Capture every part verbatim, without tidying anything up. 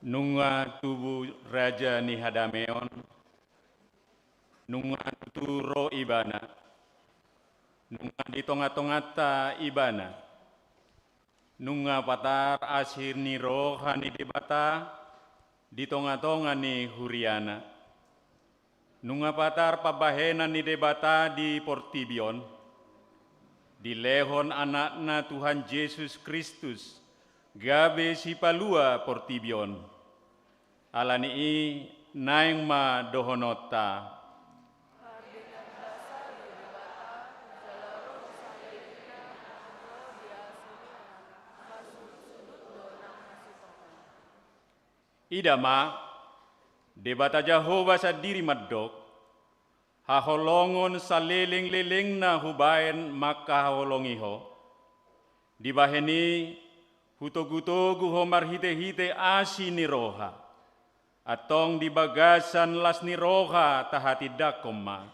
Nunga tubu Raja ni hadameon, nunga tutu ro Ibana, nunga di tonga-tonganta Ibana, nunga patar asi ni roha ni Debata di tonga-tonga ni huriaNa. Nunga patar pambahenan ni Debata di portibi on, dilehon AnakNa Tuhan Jesus Kristus, gabe sipalua portibi on. Ala ni i naeng ma dohononta: Ida ma, Debata Jahowa sandiri mandok: Haholongon saleleng-lelengna hubahen mangkahaholongi ho. Dibahen i, hutogu-togu ho marhite-hite asi ni roha. Antong di bagasan las ni roha tahatindangkon ma.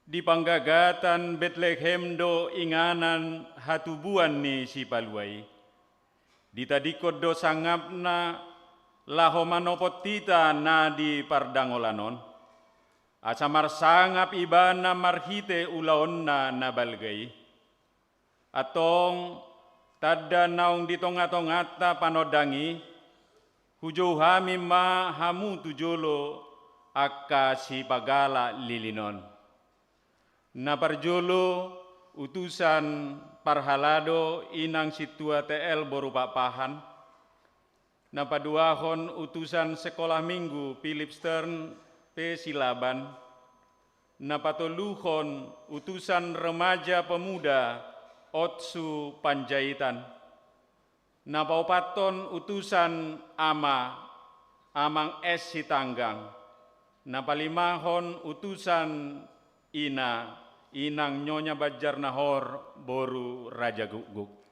Di panggagatan Betlehem do inganan hatubuan ni Sipalua i. Ditadingkon do sangapna laho manopot hita na di pardangolan on, asa marsangap Ibana marhite ulaonna na balga i. Antong, tanda naung di tonga-tonganta panondang i, hujou hami ma hamu tu jolo angka sipagala lilin on. Na parjolo, utusan parhalado inang sintua T L boru Pakpahan. Na paduahon, utusan sekolah minggu Philip Stern P Silaban. Na patoluhon, utusan remaja pemuda Otsu Panjaitan. Na paopathon, utusan ama Amang S Sitanggang. Na palimahon, utusan ina, inang Nyonya Banjarnahor boru Rajagukguk.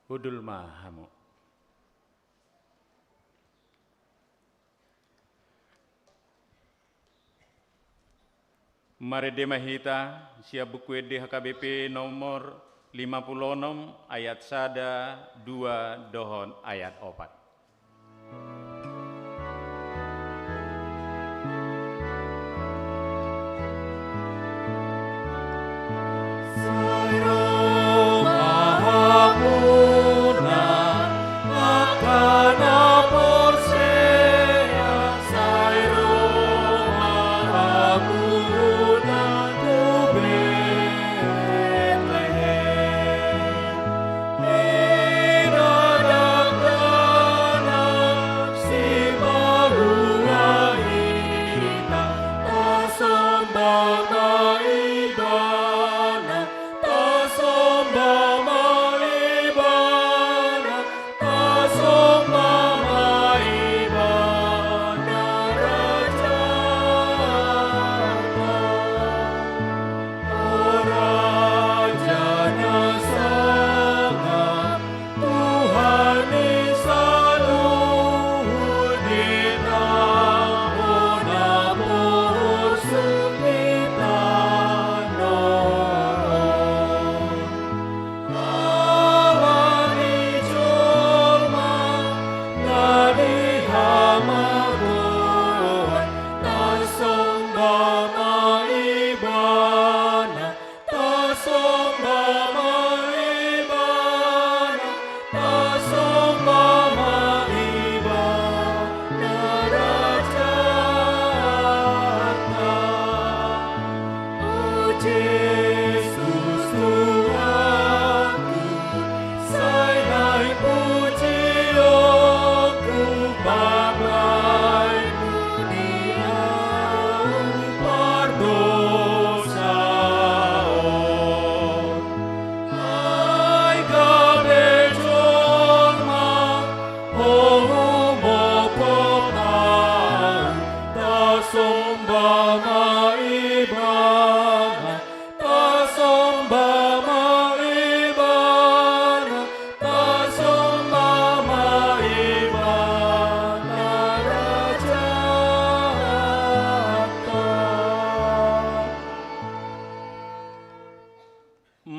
Hundul ma hamu. Marende ma hita sian Buku Ende H K B P nomor lima pulu onom, ayat sada, dua, dohot ayat opat.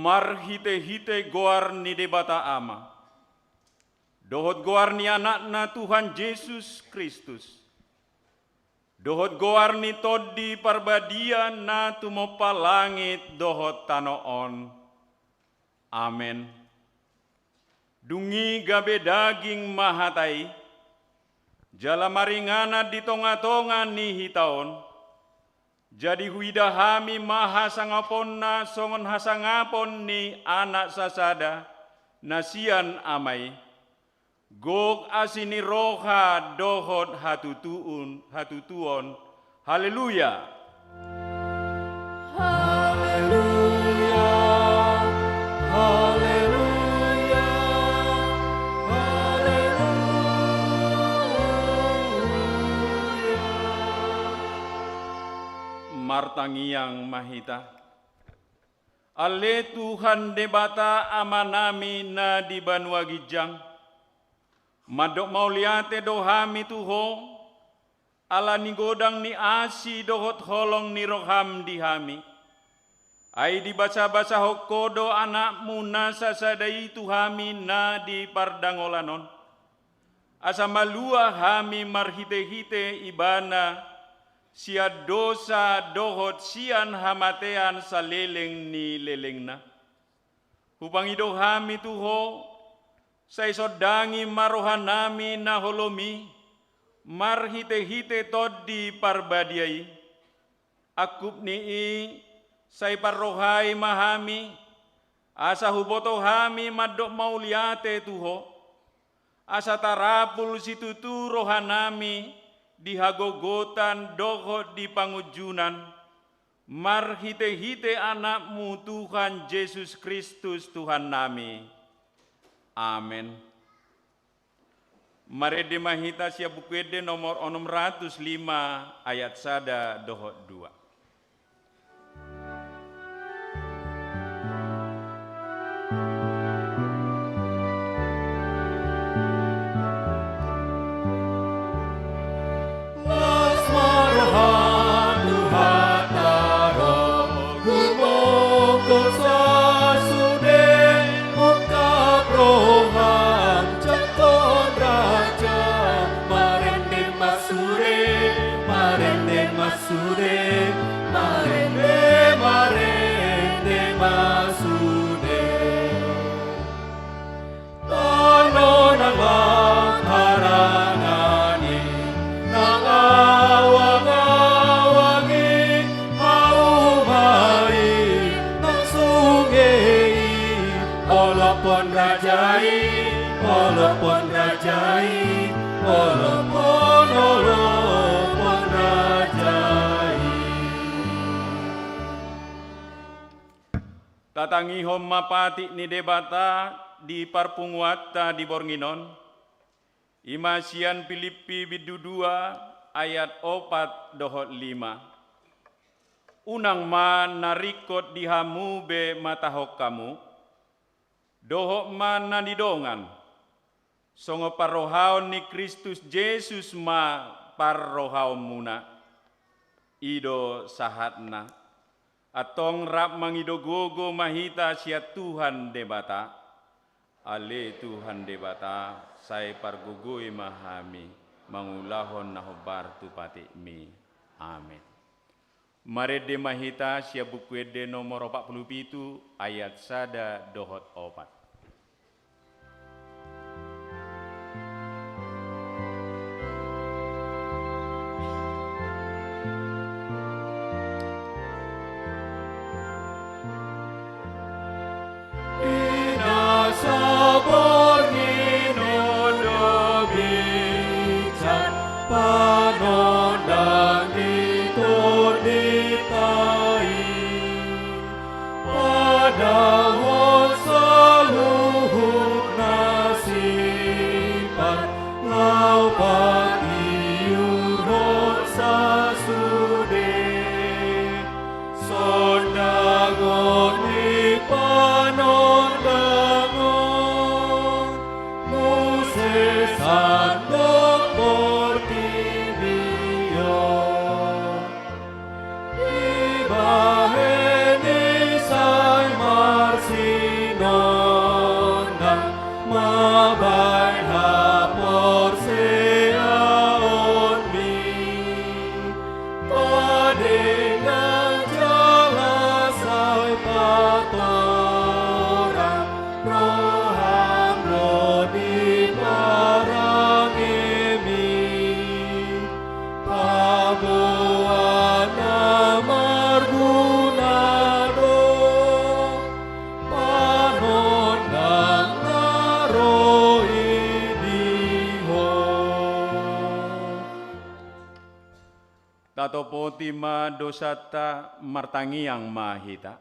Marhite-hite goar ni Debata Ama, dohot goar ni Anakna Tuhan Jesus Kristus, dohot goar ni Tondi Parbadia na tumompa langit dohot tano on. Amen. Dung i gabe daging ma hata i, jala maringanan di tonga-tonga ni hita on. Jadi huida hami ma hasangaponna songon hasangapon ni Anak sasada na sian Ama i, gok asi ni roha dohot hatutuun, hatutuon. Haleluya. Haleluya, haleluya, haleluya. Martangiang ma hita. Ale Tuhan Debata Amanami na di banua ginjang, mandok mauliate do hami tu Ho, ala ni godang ni asi dohot holong ni roham di hami. Ai dibasabasahon Ho do Anakmu na sasada i tu hami na di pardangolan on, asa malua hami marhite-hite Ibana sian dosa dohot sian hamatean saleleng ni lelengna. Hupangido hami tu Ho, sai sondangi ma rohanami na holom i marhite-hite Tondi Parbadia i. Angkup ni i, sai parrohai ma hami, asa huboto hami mandok mauliate tu Ho, asa tarapul situtu rohanami di hagogotan dohot di pangunjunan, marhite-hite Anakmu Tuhan Jesus Kristus Tuhannami. Amen. Marende ma hita sian Buku Ende nomor onom ratus lima, ayat sada dohot dua. Las ma roham tu hata Ho, gumogom sasude, ungkap roham jangkon raja. Marende ma sude, marende ma sude, marende, marende ma sude. Tano na mangharangan i, na awang-awang i, hauma i, na sunge i, olopon raja i, olopon raja i, olopon, olopon raja i. Tatangihon ma patik ni Debata di parpunguanta di borngin on, i ma sian Pilippi bindu dua ayat opat dohot lima. Unang ma na ringkot di hamu be matahon hamu, dohot ma na nidongan, songon parrohaon ni Kristus Jesus ma parrohaonmuna. I do sahatna. Antong rap mangido gogo ma hita sian Tuhan Debata. Ale Tuhan Debata, sai pargogoi ma hami mangulahon na hombar tu patikmi. Amen. Marende ma hita sian Buku Ende nomor opat pulu pitu, ayat sada dohot opat. Di na saborngin on do binsan panondang di tondinta i, padahon saluhut na simpan laho patiurhon sasude. Sondangon ni panondang on, muse sandok portibi on. Dibahen i sai ma Tima dosanta, martangiang ma hita.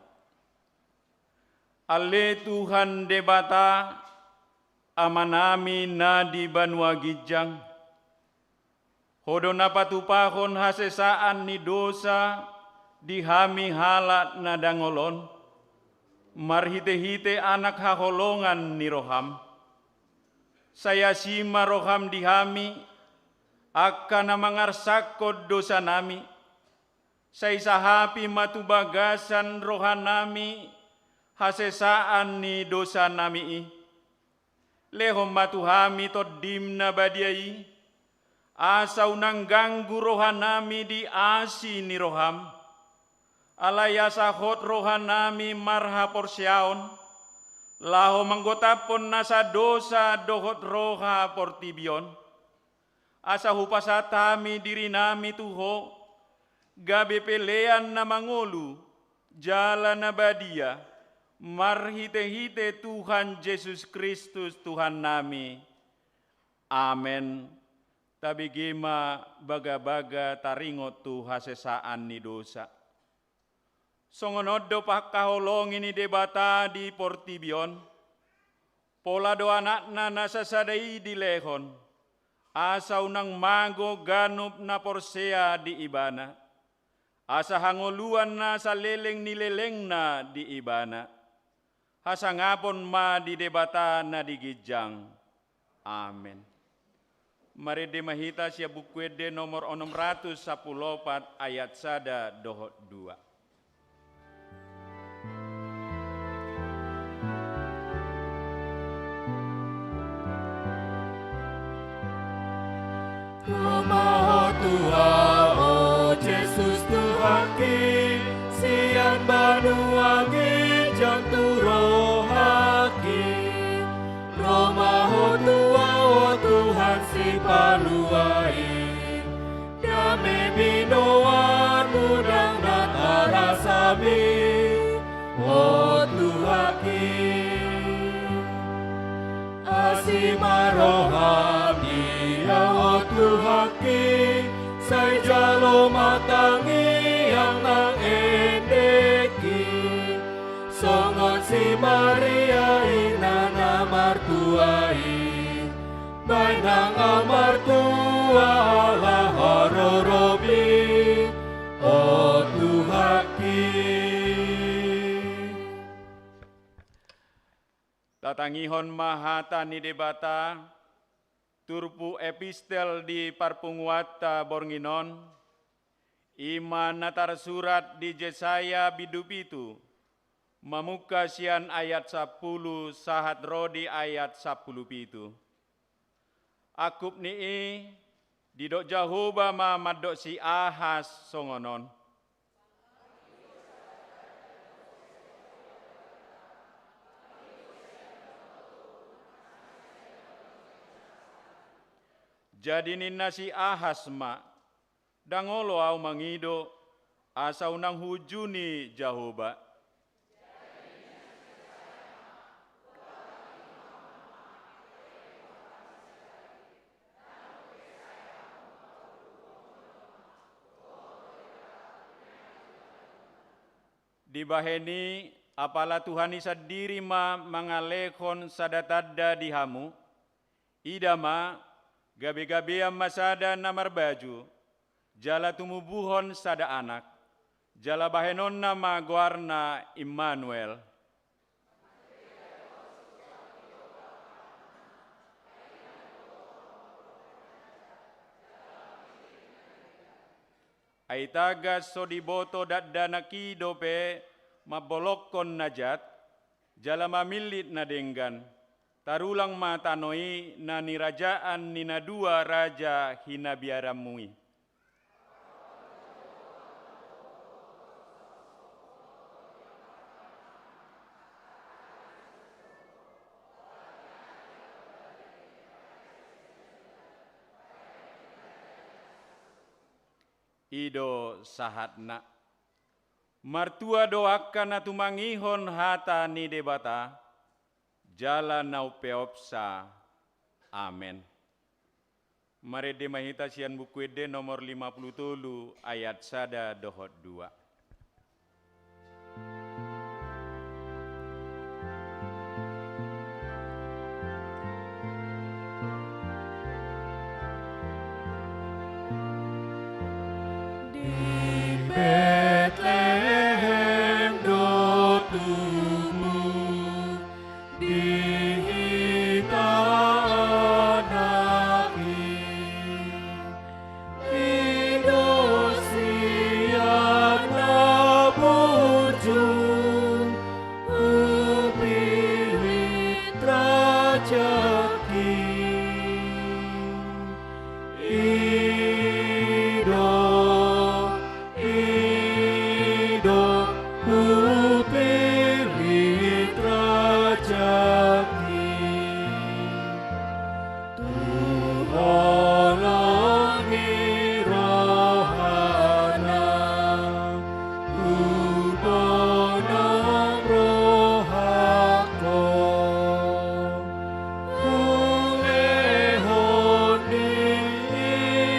Ale Tuhan Debata, Amanami na di banua ginjang, Ho do na patupahon hasesaan ni dosa di hami halak na dangol on, marhitehite Anak haholongan ni roham. Sai asi ma roham di hami, angka na mangarsakkon dosanami, sai sahapi ma tu bagasan rohanami hasesaan ni dosanami i. Lehon ma tu hami Tondim na badia i, asa unang ganggu rohanami di asi ni roham. Alai asa hot rohanami marhaporseaon, laho manggotaphon nasa dosa dohot roha portibi on. Asa hupasahat hami dirinami tu Ho, gabe pelean na mangolu, jala na badia, marhitehite Tuhan Jesus Kristus Tuhannami. Amen. Tabege ma bagabaga taringot tu hasesaan ni dosa. Songon on do pangkaholongi ni Debata di portibi on, pola do Anakna na sasada i dilehon, asa unang mago ganup na porsea di Ibana, asa hangoluan na saleleng ni lelengna di Ibana. Hasangapon ma di Debata na di ginjang. Amen. Marende ma hita sian Buku Ende nomor onom ratus sampulu opat, ayat sada dohot dua. Ro ma Ho tu ahu, o Jesus Tuhanki, sian banua ginjang tu rohangki. Ro ma Ho tu ahu, o Tuhan Sipalua i, dame binoanMu ndang na tarasa hami, o Tuhanki. Asi ma rohaM di ahu, o Tuhanki, sai jalo ma tangiang nang endek i. Songon si Maria ina na martua i, baen nang ahu martua ala haroroMi, o Tuhanki. Tatangihon ma hata ni Debata, turpuk epistel di parpunguanta borngin on, i ma na tarsurat di Jesaya bindu pitu, mamungka sian ayat sampulu sahat ro di ayat sampulu pitu. Angkup ni i, didok Jahowa ma mandok si Ahas songon on. Jadi ninna si Ahas ma, ndang olo ahu mangido, asa unang huunjuni Jahowa. Dibahen i, apala Tuhan i sandiri ma mangalehon sada tanda di hamu, ida ma, gabegabean ma sada na marbaju, jala tumubuhon sada anak, jala bahenonna ma goarna Immanuel. Ai tagan so diboto dakdanak i dope mambolongkon na jat, jala mamillit na denggan. Tarulang ma tano i na nirajaan ni na dua raja hinabiaranmu i. I do sahatna. Martua do angka na tumangihon hata ni Debata, jala na umpeopsa. Amen. Marende ma hita sian Buku Ende nomor lima pulu tolu ayat sada dohot dua. Di Betlehem do tumbu di hita Anak i. I do sian na burju hupillit rajangki. I do, i do hupillit rajangki. Tu holong ni rohana huponang rohangku. Hulehon ni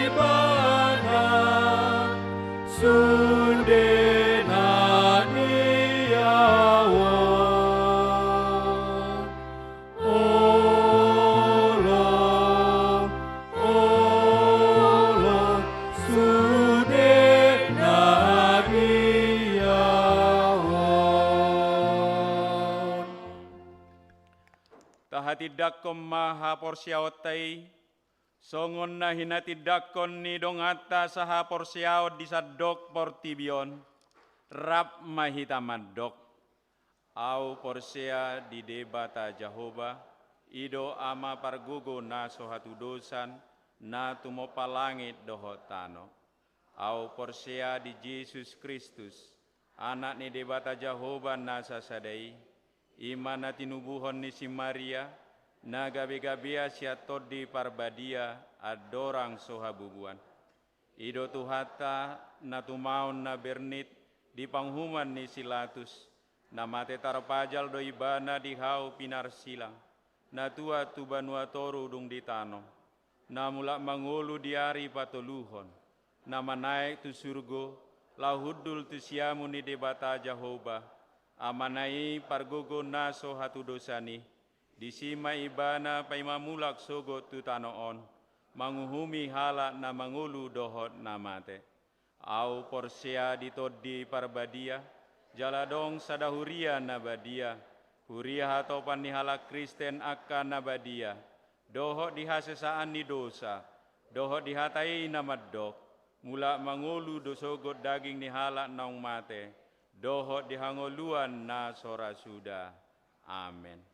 ibana sude na di ahu on. Olo, olo, sude na di ahu on. Tahatindangkon ma haporseaonta i, songon na hinatindangkon ni donganta sahaporseaon di sandok portibi on, rap ma hita mandok. Ahu porsea di Debata Jahowa, i do Ama pargogo na so hatudosan, na tumompa langit dohot tano. Ahu porsea di Jesus Kristus, Anak ni Debata Jahowa na sasada i, i ma na tinubuhon ni si Maria, na gabegabean sian Tondi Parbadia andorang so habubuan. I do Tuhanta na tumaon na bernit di panguhuman ni si Latus, na mate tarpajal do Ibana di hau pinarsilang, na tuat tu banua toru dung di tano, na mulak mangolu di ari patoluhon, na manaek tu surgo, laho hundul tu siamun ni Debata Jahowa, Amana i pargogo na so hatudosan i, disi ma Ibana paima mulak sogot tu tano on, manguhumi halak na mangolu dohot na mate. Ahu porsea di Tondi Parbadia, jala adong sada huria na badia, huria hatopan ni halak Kristen angka na badia, dohot di hasesaan ni dosa, dohot di hata i na mandok, mulak mangolu do sogot daging ni halak naung mate, dohot di hangoluan na so ra suda. Amen.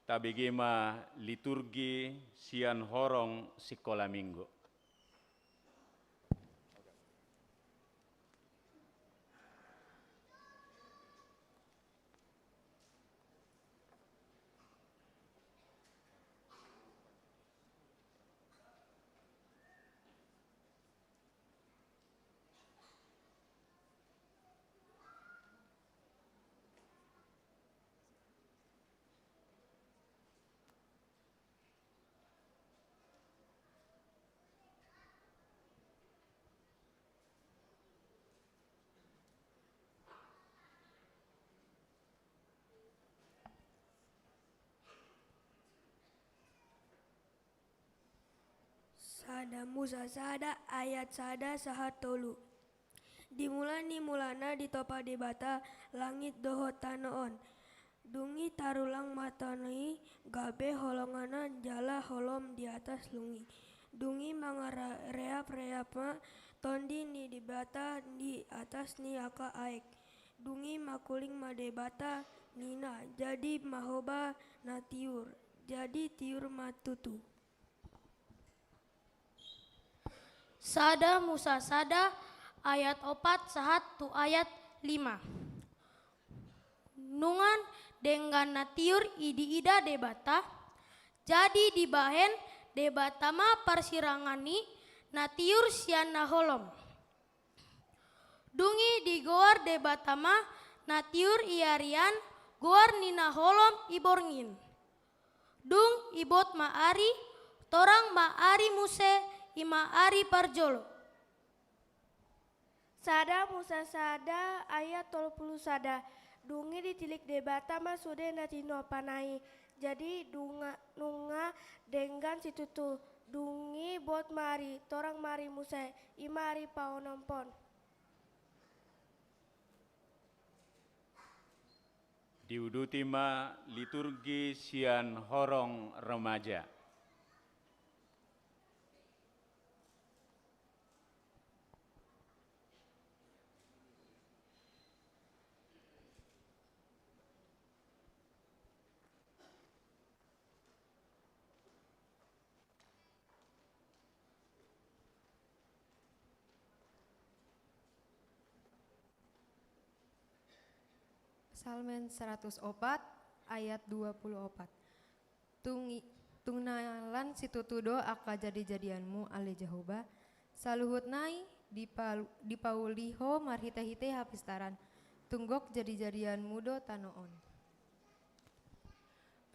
Tabege ma liturgi sian horong sikola minggu. Sada Musa sada ayat sada sahat tolu. Di mula ni mulana ditompa Debata langit dohot tano on. Dung i tarulang ma tano i gabe holongna jala holom di atas lungi. Dung i mangareapreap ma Tondi ni Debata di atas ni angka aek. Dung i mangkuling ma Debata ninna, jadi ma hoba na tiur. Jadi tiur ma tutu. Sada Musa sada ayat opat sahat tu ayat lima. Nunga denggan na tiur i diida Debata, jadi dibahen Debata ma parsirangan ni na tiur sian na holom. Dung i digoar Debata ma na tiur i arian goar ni na holom i borngin. Dung ibot ma ari, torang ma ari muse, i ma ari parjolo. Sada Musa sada ayat tolu pulu sada. Dung i ditilik Debata ma sude na tinopa na i. Jadi dunga, nunga denggan situtu. Dung i bot ma ari, torang ma ari muse, i ma ari paonomhon. Diuduti ma liturgi sian horong remaja. Psalmen seratus opat ayat dua puluh opat. Tung i-, tung na lan situtu do angka jadi-jadianmu, ale Jahowa, saluhut nai dipa-, dipauli Ho marhite-hite hapistaran, tung gok jadi-jadianmu do tano on.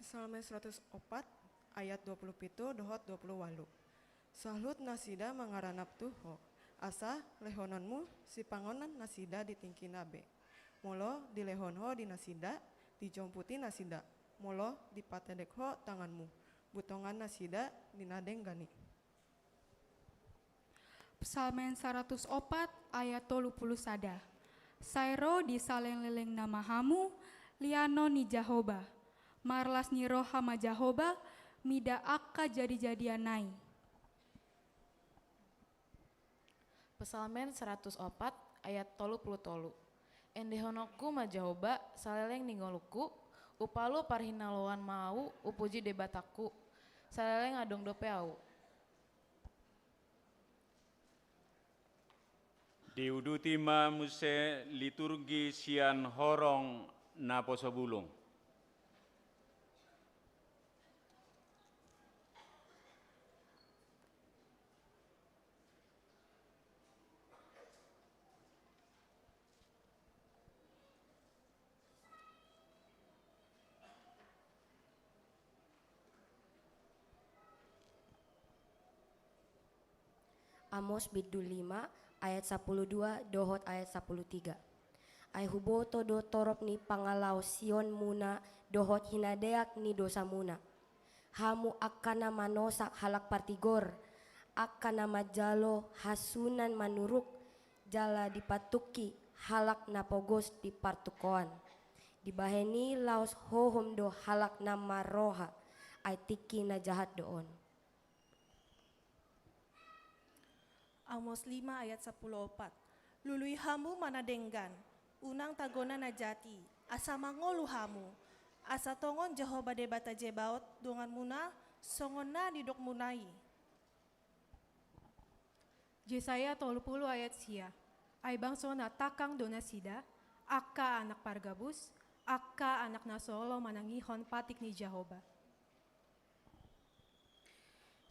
Psalmen seratus opat ayat dua puluh pitu dohot dua puluh ualu. Saluhut nasida mangaranap tu Ho, asa lehononmu sipangonan nasida di tingkina be. Molo dilehon Ho di nasida, dijomputi nasida, molo dipatedek Ho tanganmu, butongan nasida di na denggan i. Psalmen saratus opat ayat tolu pulu sada. Sai ro di saleleng-lelengna ma hamu lianon ni Jahowa. Marlas ni roha ma Jahowa mida angka jadi-jadianna i. Psalmen saratus opat ayat tolu pulu tolu. Endehononku ma Jahowa saleleng ni ngolungku, upalu parhinaloan ma ahu, upuji Debatangku saleleng adong dope ahu. Diuduti ma muse liturgi sian horong naposo bulung. Amos bindu lima ayat sapulu dua dohot ayat sapulu tiga. Ai huboto do torop ni pangalaosionmuna dohot hinadeak ni dosamuna. Hamu angka na manosak halak partigor, angka na manjalo hasuhuton manuruk, jala dipatungki halak na pogos di partungkoan. Dibahen i laos hohom do halak na marroha, ai tingki na jahat do on. Amos lima ayat sapulu opat. Lului hamu ma na denggan, unang tagona na jat i, asa mangolu hamu, asa tongon Jahowa Debata Zebaot donganmuna, songon na nidokmuna i. Jesaya tolu pulu ayat sia. Ai bangso na tangkang do nasida, angka anak pargabus, angka anak na so olo manangihon patik ni Jahowa.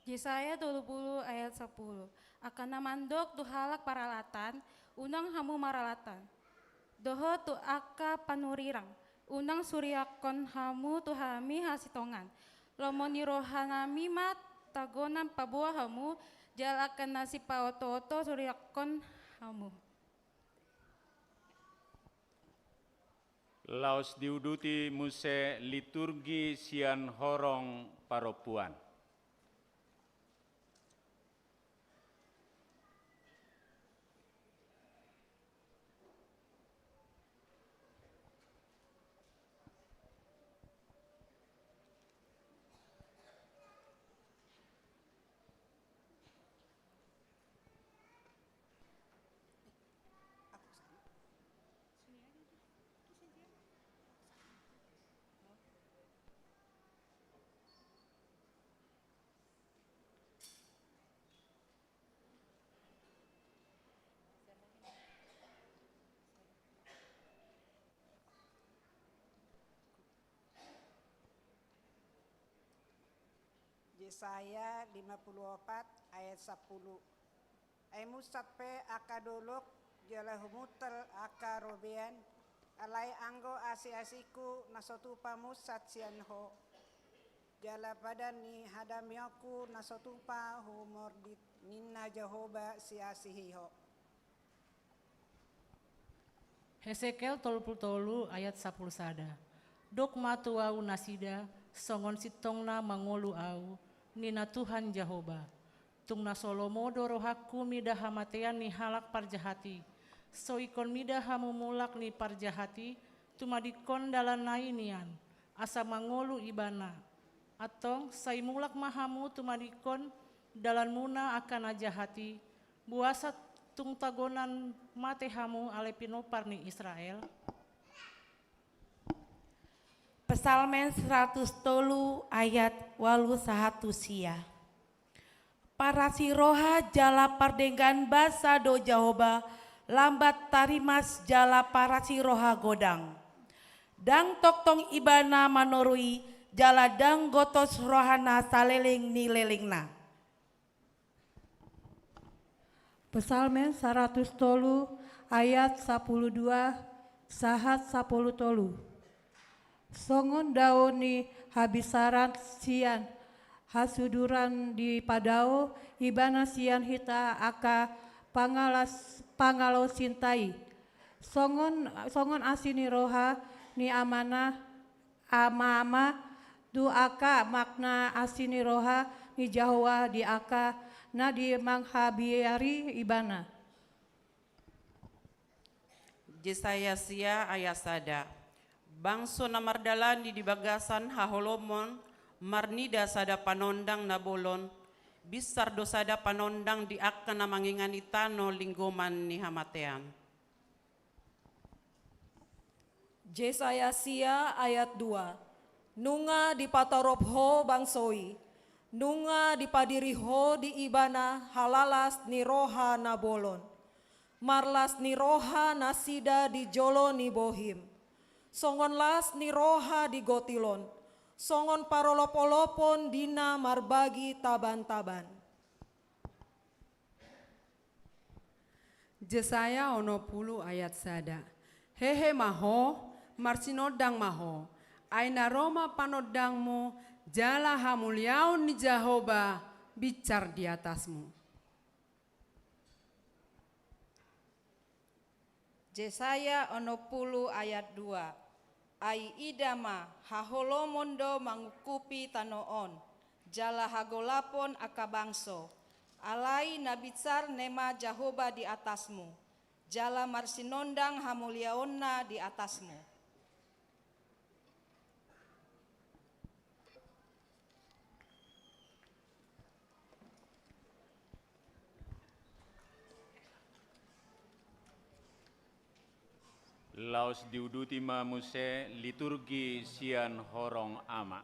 Jesaya tolu pulu ayat sapulu. Angka na mandok tu halak paralatan, unang hamu maralatan. Dohot tu angka panurirang, unang suriakkon hamu tu hami hasintongan. Lomo ni rohanami ma tagona paboa hamu, jala angka na sipaoto-oto suriakkon hamu. Laos diuduti muse liturgi sian horong parompuan. Jesaya lima pulu opat ayat sapulu. Ai musat pe angka dolok, jala humuntal angka robean, Alai anggo asiasingku na so tupa musat sian ho, jala padan ni hadamionku na so tupa humordit, ninna Jahowa, siasihi ho. Hesekiel tolu pulu tolu ayat sapulu sada. Dok ma tu ahu nasida, songon sintongna mangolu ahu, ninna Tuhan Jahowa. Tung na so lomo do rohangku mida hamatean ni halak parjahat i. So ingkon mida hamu mulak ni parjahat i, tumadingkon dalanna i nian, asa mangolu ibana. Antong, sai mulak ma hamu tumadingkon dalanmuna angka na jahat i, boasa tung tagonan mate hamu ale pinompar ni Israel? Psalmen seratus tolu ayat ualu sahat tu sia. Parasi roha jala pardenggan basa do Jahowa, lambat tarimas jala parasi roha godang. Ndang tongtong ibana manorui, jala ndang gotos rohana saleleng ni lelengna. Psalmen saratus tolu ayat sapulu dua sahat sapulu tolu. Songon dao ni habisaran sian hasuduran dipadao ibana sian hita angka pangalas-, pangalaosinta i. Songon, songon asi ni roha ni amana, ama-ama, tu angka makna asi ni roha ni Jahowa di angka na di manghabiari ibana. Jesaya sia ayat sada. Bangso na mardalani di bagasan haholomon, marnida sada panondang na bolon, binsar do sada panondang di angka na mangingani tano linggoman ni hamatean. Jesaya sia ayat dua. Nunga dipatorop ho bangso i, nunga dipadiri ho di ibana halalas ni roha na bolon. Marlas ni roha nasida di jolo ni bohim, songon las ni roha di gotilon, songon parolopolopon di na marbagi tabantaban. Jesaya onom pulu ayat sada. Hehe ma ho, marsinondang ma ho, ai na ro ma panondangmu, jala hamuliaon ni Jahowa binsar di atasmu. Jesaya onom pulu ayat dua. Ai ida ma, haholomon do mangungkupi tano on, jala hagolapon angka bangso. Alai na binsar nema Jahowa di atasmu, jala marsinondang hamuliaonna di atasmu. Laos diuduti ma muse liturgi sian horong ama.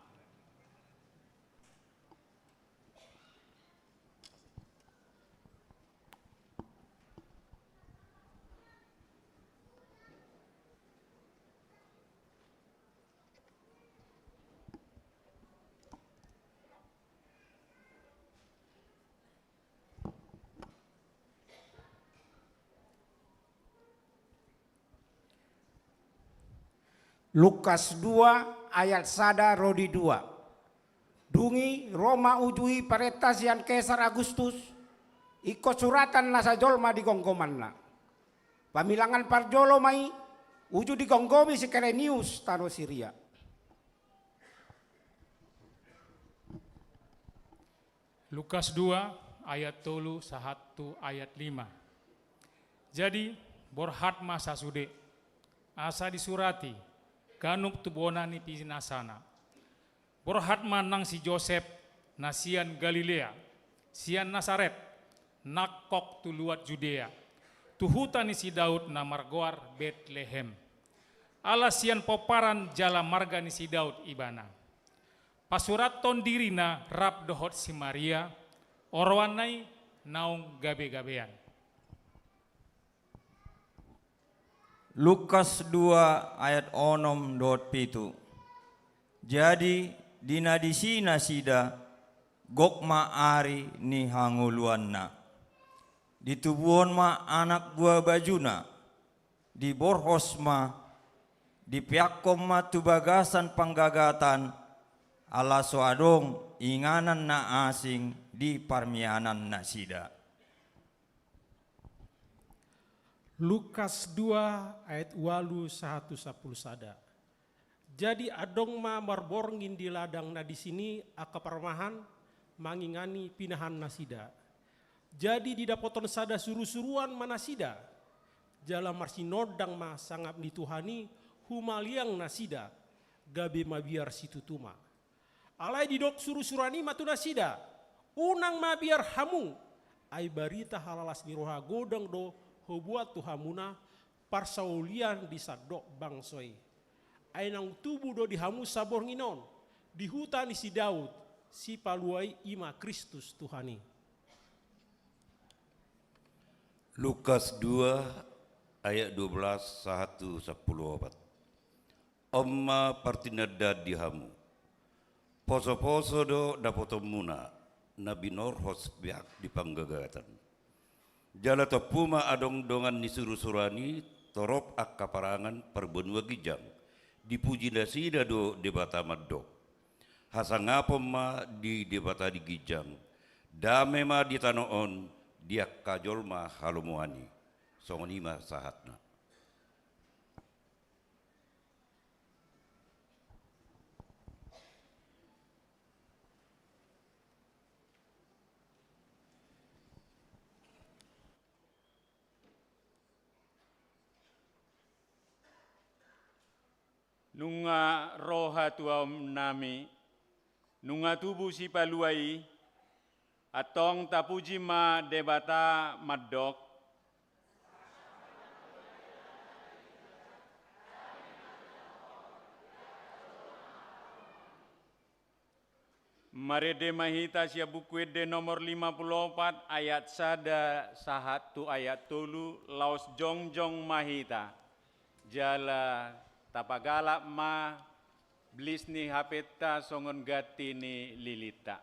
Lukas dua ayat sada ro di dua. Dung i ro ma uju i parenta sian Kesar Agustus, ingkon suratan nasa jolma di gomgomanna. Pamilangan parjolo ma i uju digomgomi si Kirenius tano Siria. Lukas dua ayat tolu sahat tu ayat lima. Jadi, borhat ma sasude, asa disurati ganup tubuhonan ni pinasana. Borhat ma nang si Josep, na sian Galilea, sian Nasaret, nangkok tu luat Judea, tu huta ni si Daud na margoar Betlehem. Ala sian pomparan jala marga ni si Daud ibana. Pasurathon dirina rap dohot si Maria, oroanna i naung gabegabean. Lukas dua ayat onom dohot pitu. Jadi, di na disi nasida, gok ma ari ni hangoluanna. Ditubuhon ma anak buabajuna, diborhos ma Dipeakkon ma tu bagasan panggagatan, ala so adong inganan na asing di parmianan nasida. Lukas dua ayat ualu sahat tu sampulu sada. Jadi adong ma marborngin di ladang na disi i angka parmahan mangingani pinahan nasida. Jadi didapothon sada surusuruan ma nasida, jala marsinondang ma sangap ni Tuhan i humaliang nasida, gabe mabiar situtu ma. Alai didok surusuruan i ma tu nasida: Unang mabiar hamu, ai barita halalas ni roha godang do huboan tu hamuna parsaulian di sandok bangso i. Ai naung tubu do di hamu saborngin on, di huta ni si Daud, Sipalua i, i ma Kristus Tuhan i. Lukas dua ayat dua belas sahat tu sampulu opat. On ma partinandaan di hamu: Posoposo do dapotonmuna na binorhos peak di panggagatan. Jala tompu ma adong dongan ni surusuruan i torop angka parangan parbanua ginjang, dipuji nasida do Debata mandok: Hasangapon ma di Debata di ginjang, dame ma di tano on di angka jolma halomoan i. Songon i ma sahatna. Nunga ro hatuaonnami, nunga tubu Sipalua i, antong tapuji ma Debata mandok: Marende ma hita sian Buku Ende nomor lima pulu opat ayat sada sahat tu ayat tolu, laos jongjong ma hita. Jala tapagalap ma blis ni hapenta songon ganti ni lilinta.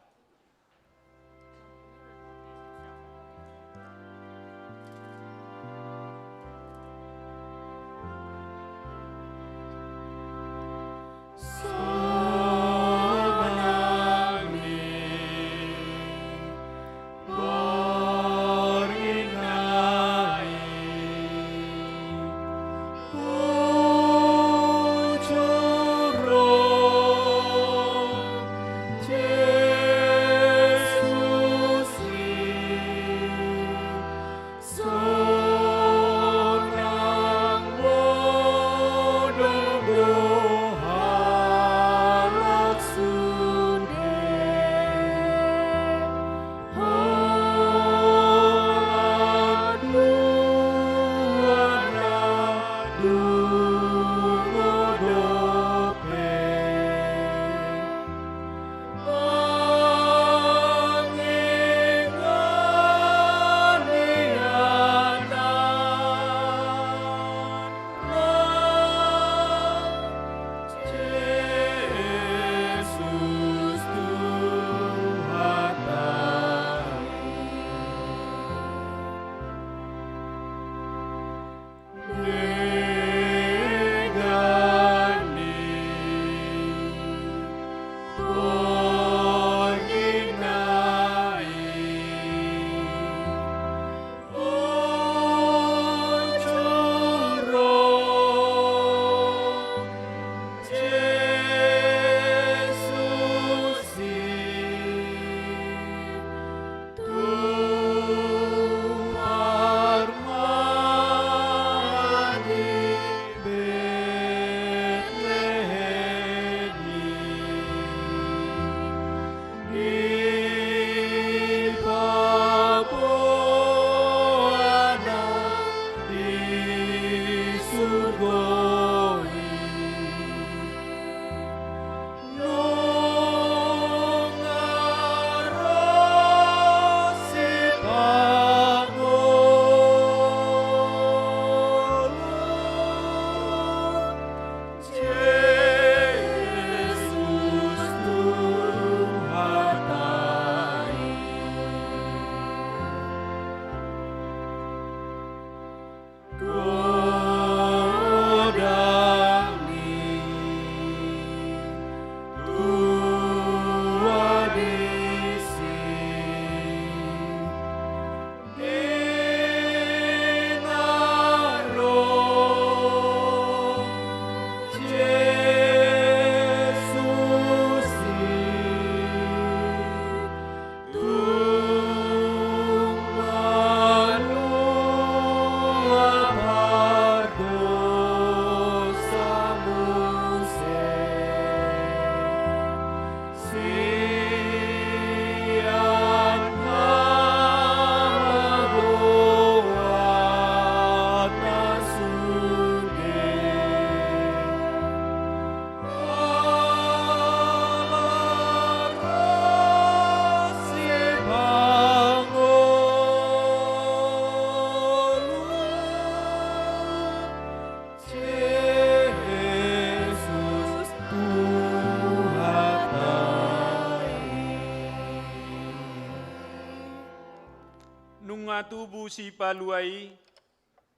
Tubu Sipalua i,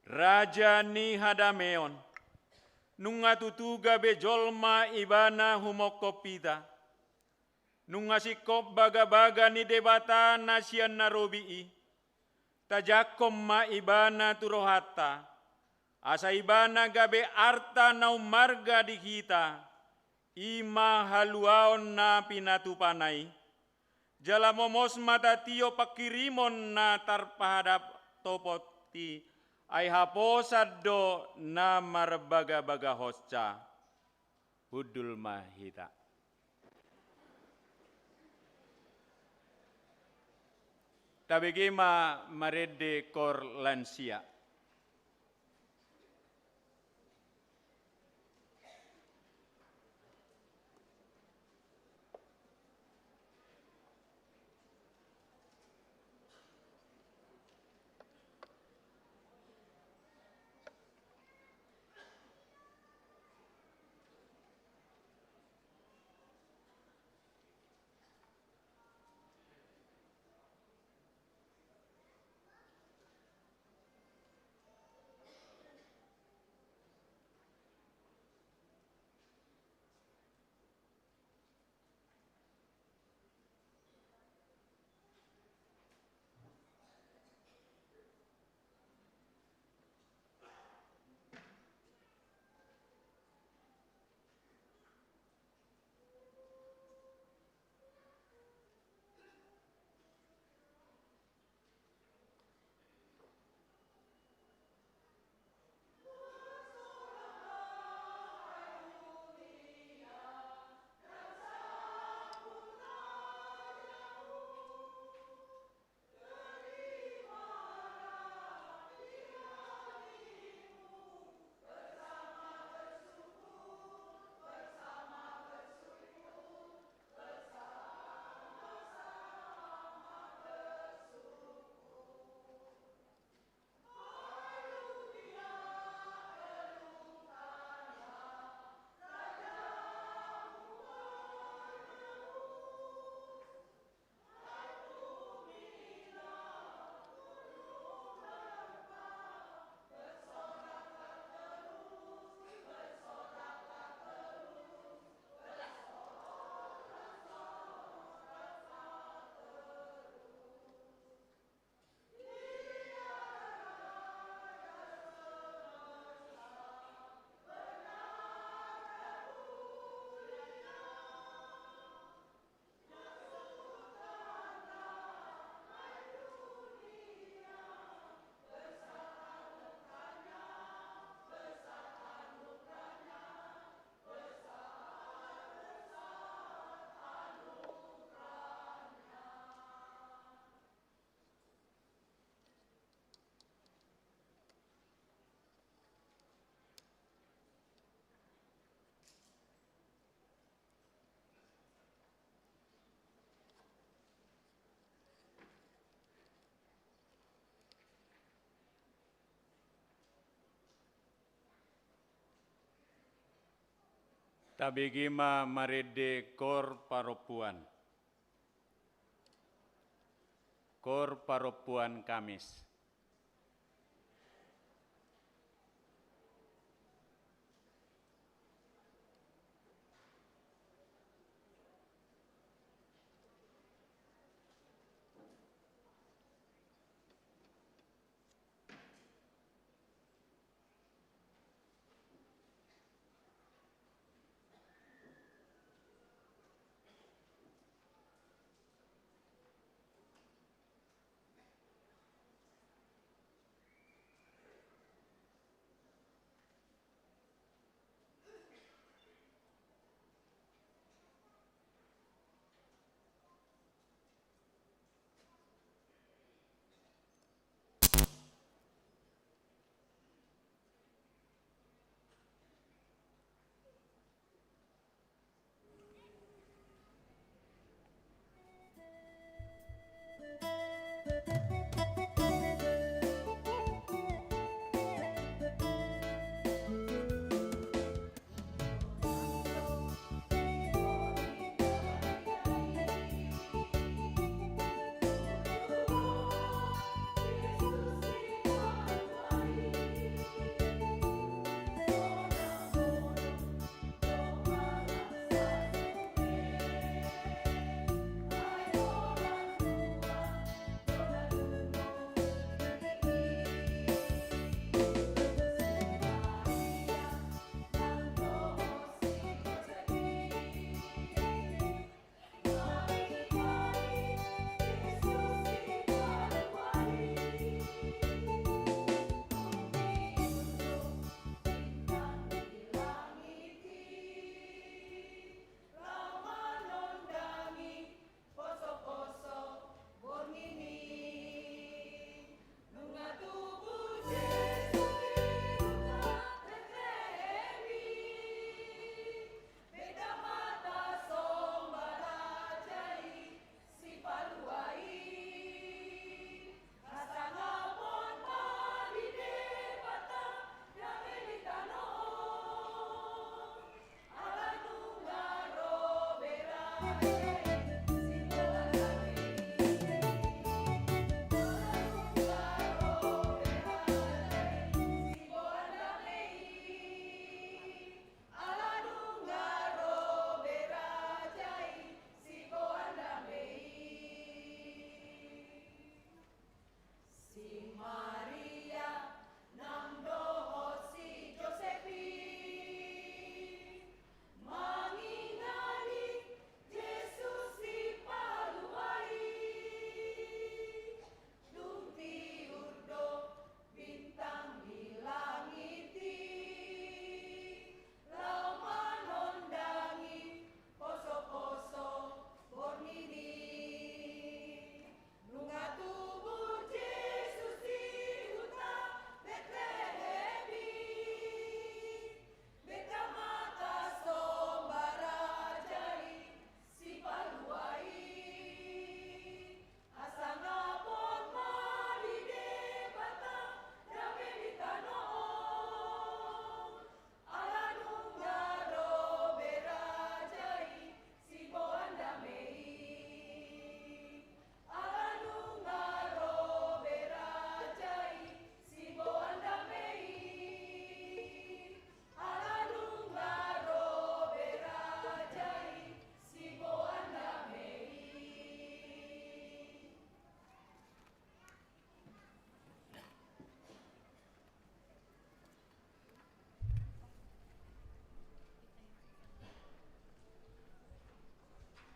Raja ni hadameon. Nunga tutu gabe jolma Ibana humongkop hita. Nunga singkop bagabaga ni Debata na sian na robi i. Tajangkon ma Ibana tu rohanta, asa Ibana gabe arta na ummarga di hita, i ma haluaon na pinatupana i. Jala momos ma tatiop panghirimon na tarpahadap topot i, ai haposan do na marbagabagahonsa. Hundul ma hita. Tabege ma marende kor lansia. Tabege ma marende kor parompuan. Kor parompuan Kamis.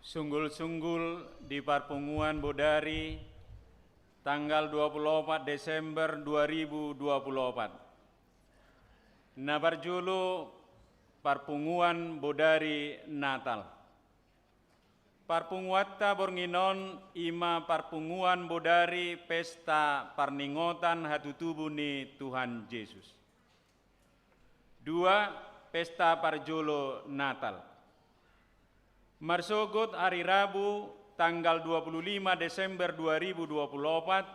Sunggul-sunggul di parpunguan bodari tanggal dua puluh opat Desember dua ribu dua puluh opat. Na parjolo, parpunguan bodari Natal. Parpunguanta borngin on i ma parpunguan bodari pesta parningotan hatutubu ni Tuhan Jesus. Dua, pesta parjolo Natal. Marsogot ari Rabu tanggal dua puluh lima Desember dua ribu dua puluh opat,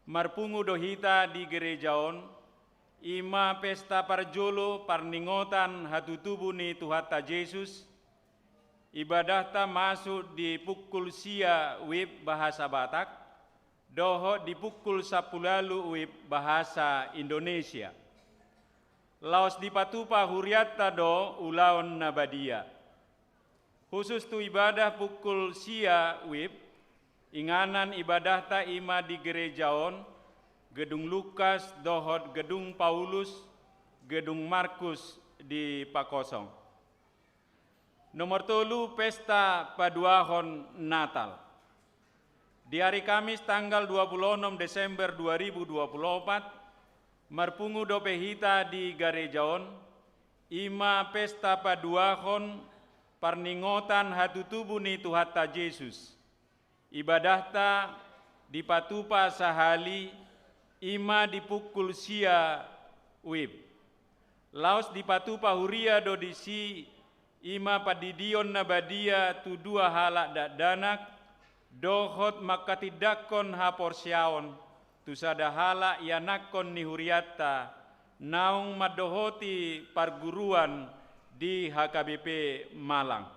marpungu do hita di gereja on, i ma pesta parjolo parningotan hatutubu ni Tuhanta Jesus. Ibadahta masuk di pukul sia wib bahasa Batak, dohot di pukul sampulu ualu wib bahasa Indonesia. Laos dipatupa hurianta do ulaon na badia. Khusus tu ibadah pukul sia wib, inganan ibadahta i ma di gereja on, Gedung Lukas dohot Gedung Paulus, Gedung Markus dipakosong. Nomor tolu, pesta paduahon Natal. Di ari Kamis tanggal dua puluh onom Desember dua ribu dua puluh opat, marpungu dope hita di gareja on, i ma pesta paduahon parningotan hatutubu ni Tuhanta Jesus. Ibadahta dipatupa sahali, i ma di pukul sia wib. Laos dipatupa huria do disi, i ma pandidion na badia tu dua halak dakdanak, dohot mangkatindangkon haporseaon tu sada halak ianakhon ni hurianta, naung mandohoti parguruan di H K B P Malang.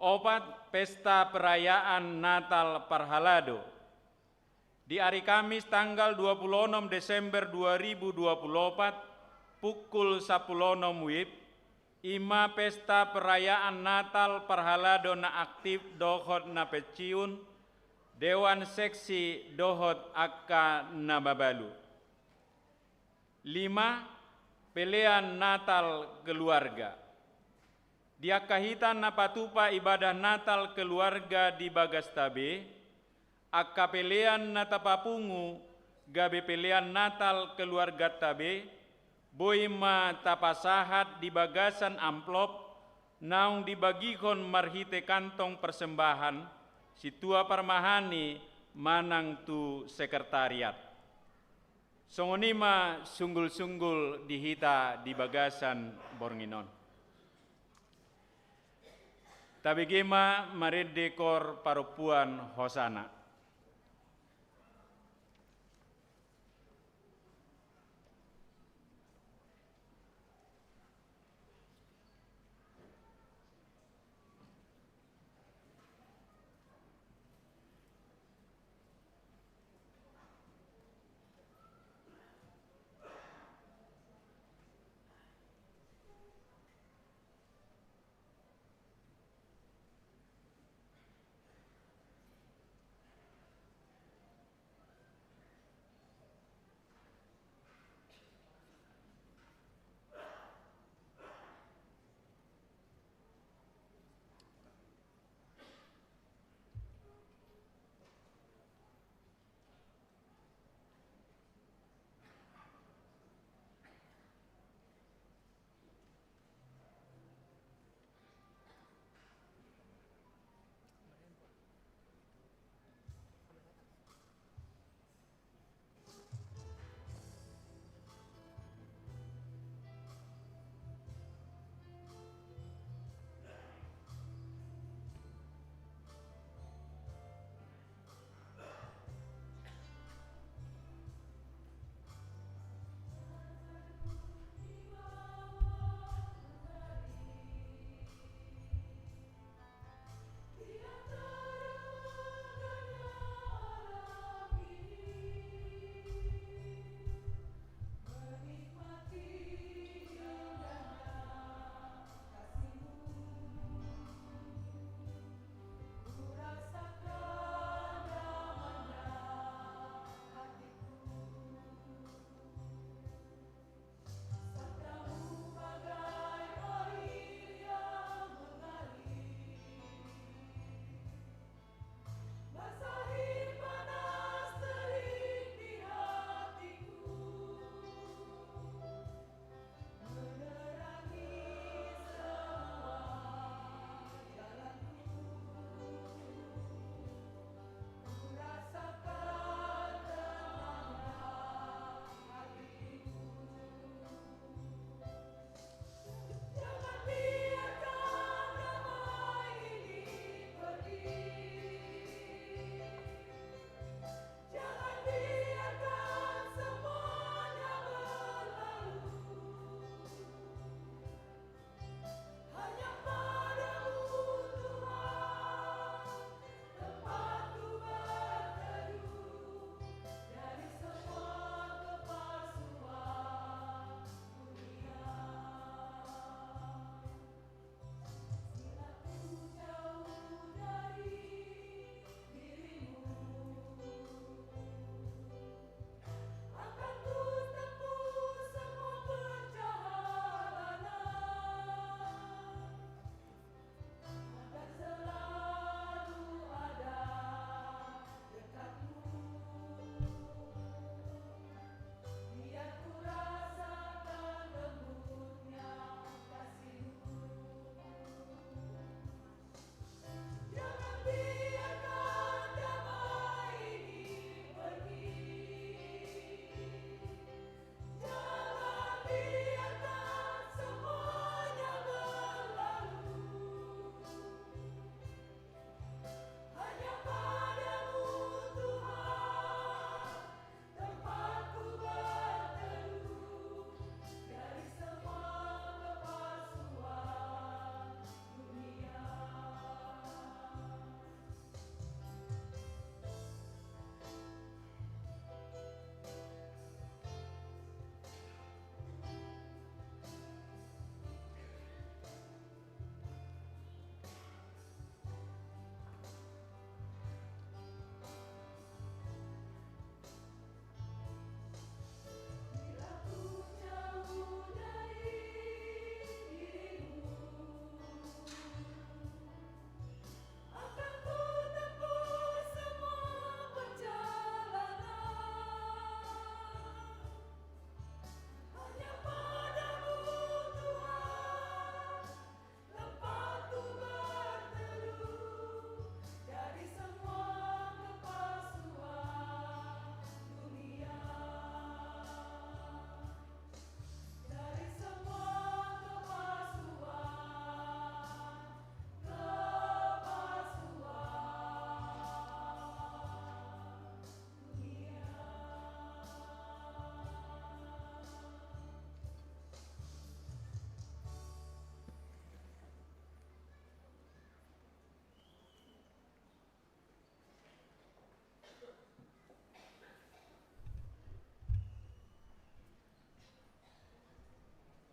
Opat, pesta perayaan Natal parhalado. Di ari Kamis tanggal dua puluh onom Desember dua ribu dua puluh opat, pukul sampulu onom wib, i ma pesta perayaan Natal parhalado na aktif dohot na pensiun, dewan seksi dohot angka na mabalu. Lima, pelean Natal keluarga. Di angka hita na patupa ibadah Natal keluarga di bagasta be, angka pelean na tapapungu gabe pelean Natal keluarganta be, boi ma tapasahat di bagasan amplop naung dibagihon marhite kantong persembahan, sintua parmahani manang tu sekretariat. Songon i ma sunggul-sunggul di hita di bagasan borngin on. Tabege ma marende kor parompuan Hosana.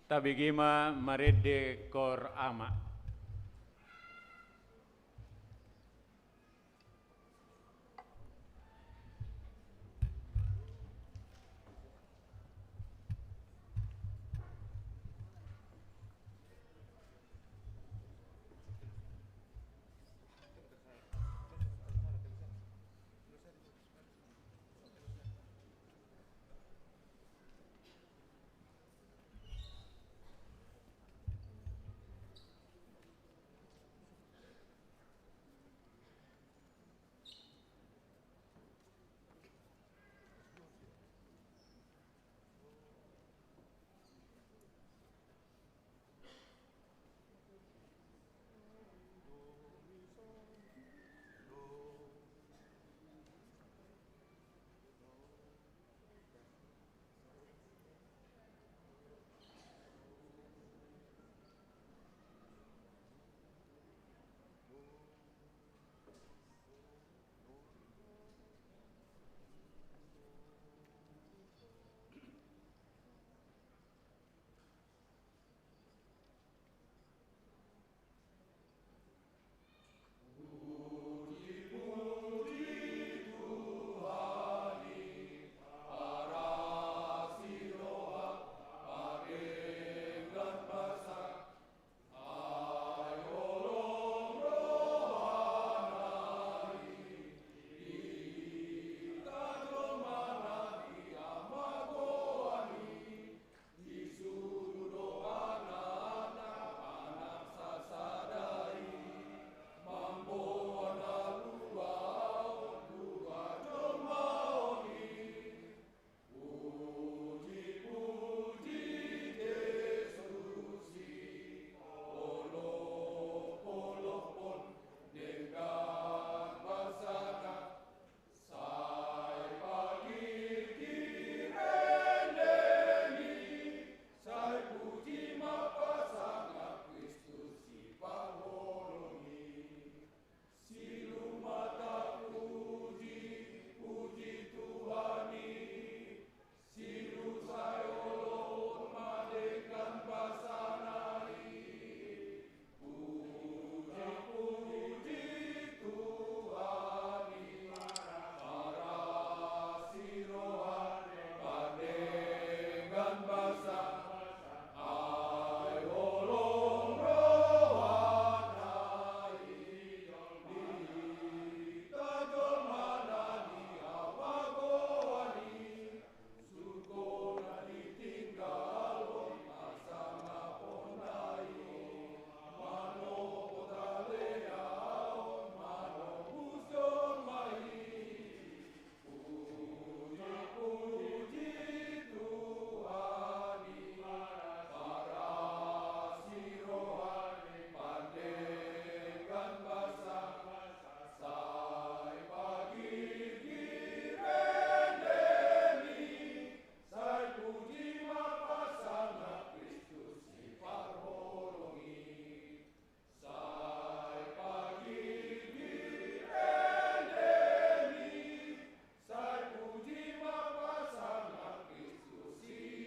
Tabege ma marende Kor Ama. Sai pagirgir endemi, sai puji ma pasangan Kristus Sipaholongi. Silu ma tapuji, puji Tuhan i, Silu sai olo ma denggan basana i. Puji, puji Tuhan i, parasi roha, pardenggan basa, ai holong rohana i, di hita jolma na di hamagoan i. Sai pagirgir endemi, sai puji ma pasangan Kristus Siparholongi. Sai pagirgir endemi, sai puji ma pasangan Kristus Siparholongi.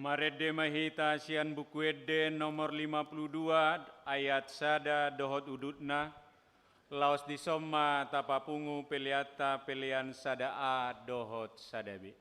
Marende ma hita sian Buku Ende nomor lima puluh dua, ayat sada dohot udutna. Laos dison ma tapapungu peleanta, pelean sada A dohot sada B.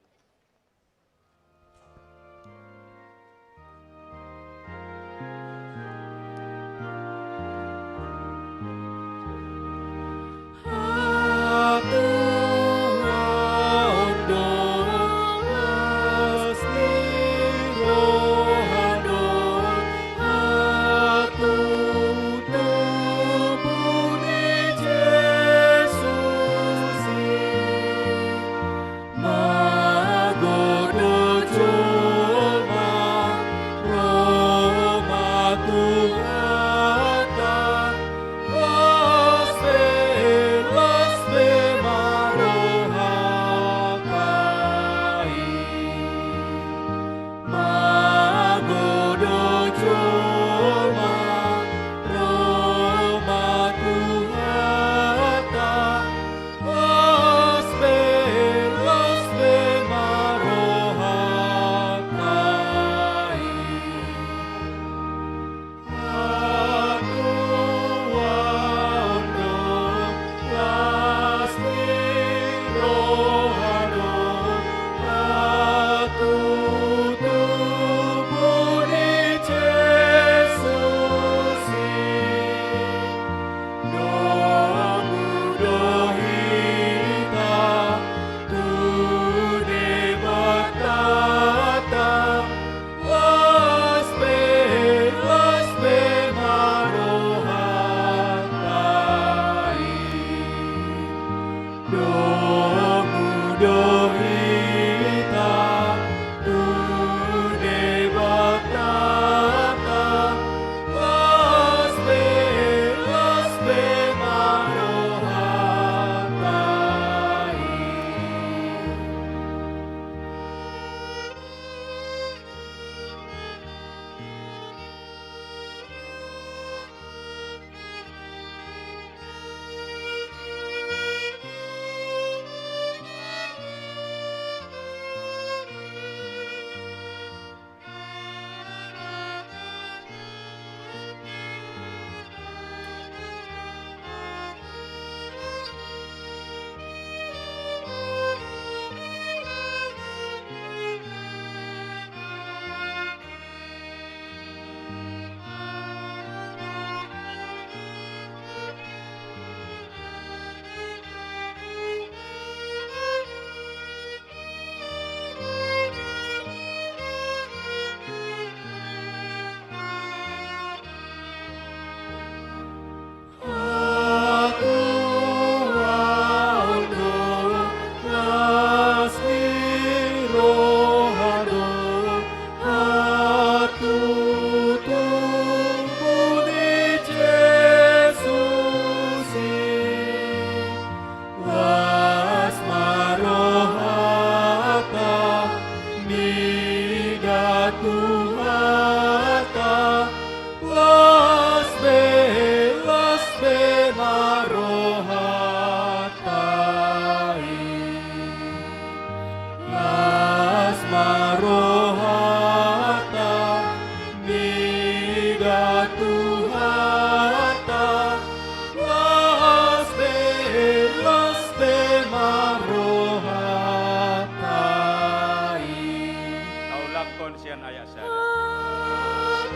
Ayat sada.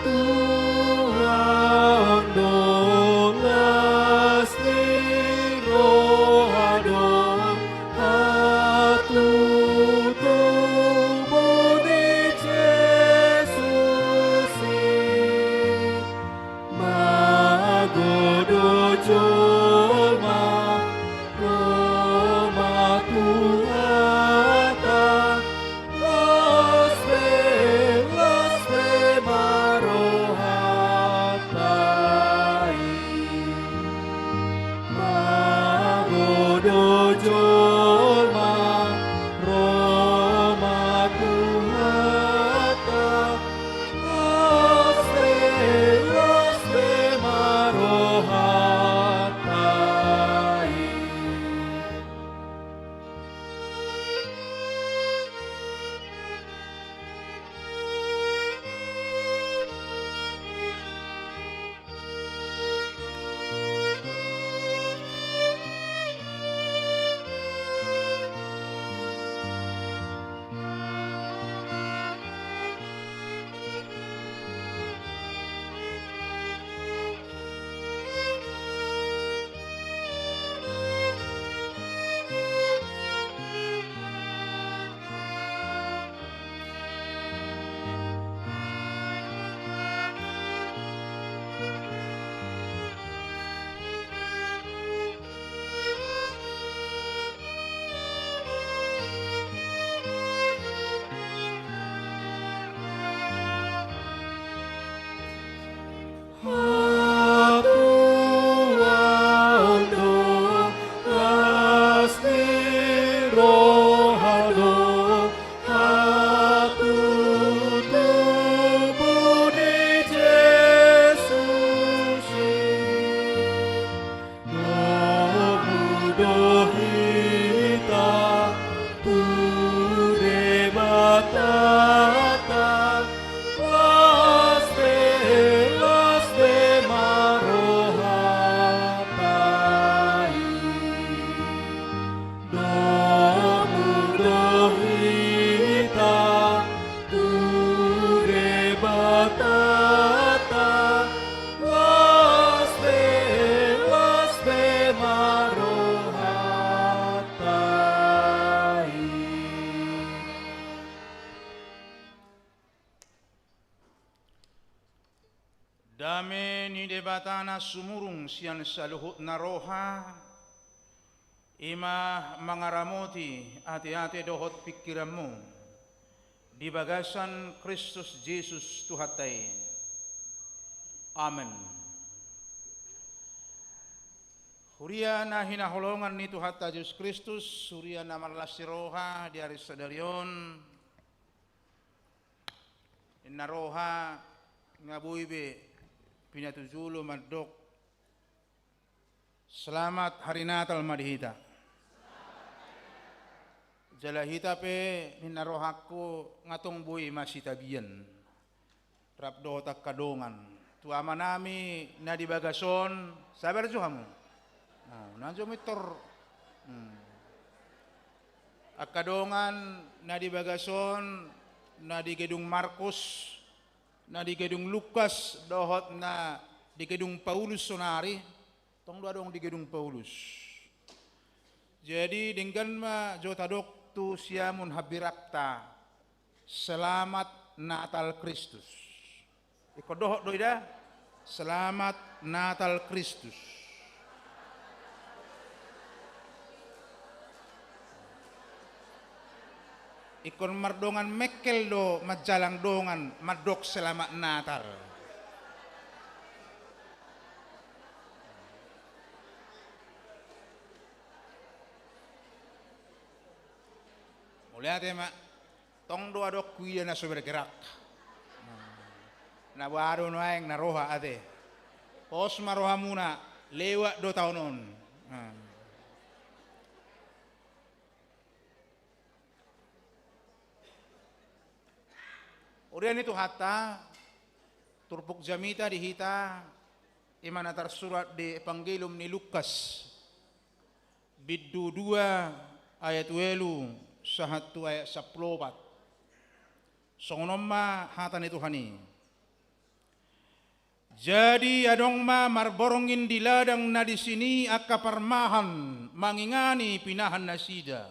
Tuhan do las ni roha do hatutubu ni Jesus i. Mago do jolma ro ma tu hata, las be, las be ma rohanta i. Mago do jolma ro ma tu hata, las be, las be ma rohanta i. Hatuaon do las ni roha do hatutubu ni Jesus i. Domu do hita tu Debatanta, las be, las be ma rohanta i. Domu do hita tu Debatanta, las be, las be ma rohanta i. Dame ni Debata na sumurung sian saluhut na roha, i ma mangaramoti ateate dohot pingkiranmu di bagasan Kristus Jesus Tuhanta i. Amen. Huria na hinaholongan ni Tuhanta Jesus Kristus, huria na marlas ni roha di ari sadari on, ninna roha nga boi be pinatujolo mandok selamat hari Natal ma di hita. Jala hita pe ninna rohangku nga tong boi masitabian rap dohot angka dongan tu amanami na di bagas on, sabar jo hamu. Nah, unang jo mintor. Hmm. Angka dongan na di bagas on, na di gedung Markus, na di gedung Lukas, dohot na di gedung Paulus sonari, tong do adong di gedung Paulus. Jadi denggan ma jo tadok tu siamun hambirangta, selamat Natal Kristus. Ingkon dohot do i da, selamat Natal Kristus. Ingkon mardongan mengkel do manjalang dongan mandok selamat Natal. Mauliate ma. Tong do adong huida na so bergerak. Na boha do nuaeng na roha ate. Pos ma rohamuna, lewat do taon on. Huria ni Tuhanta, turpuk jamita di hita, i ma na tarsurat di Evangelium ni Lukas, bindu dua ayat ualu sahat tu ayat sampulu opat. Songon on ma hata ni Tuhan i. Jadi adong ma marborngin di ladang na disi i angka parmahan mangingani pinahan nasida.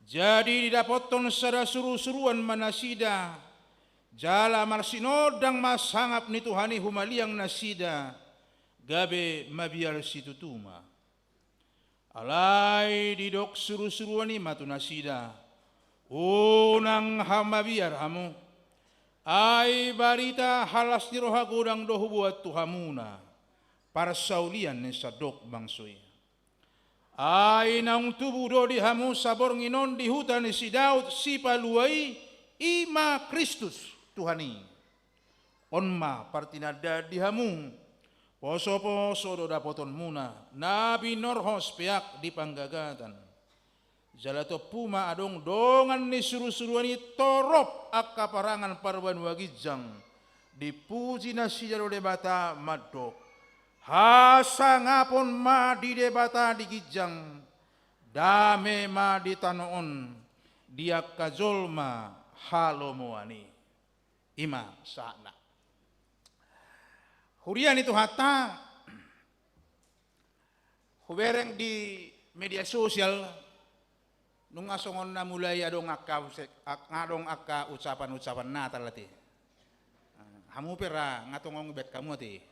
Jadi didapothon sada surusuruan ma nasida, jala marsinondang ma sangap ni Tuhan i humaliang nasida, gabe mabiar situtu ma. Alai didok surusuruan i ma tu nasida: Unang hamabiar hamu, ai barita las ni roha godang do huboan tu hamuna, parsaulian ni sandok bangso i. Ai naung tubu do di hamu saborngin on di huta ni si Daud Sipalua i, i ma Kristus, Tuhan i. On ma partinandaan di hamu: Posoposo do dapotonmuna, na binorhos peak di panggagatan. Jala tompu ma adong dongan ni surusuruan i torop angka parangan parbanua ginjang, dipuji nasida do Debata mandok: Hasangapon ma di Debata di ginjang, dame ma di tano on di angka jolma halomoan i. I ma sahatna. Huria ni Tuhanta, hubereng di media sosial, nunga songon na mulai adong angka use-, ak-, adong angka ucapan-ucapan Natal ate. Hamu pe ra nga tongon baen hamu ate.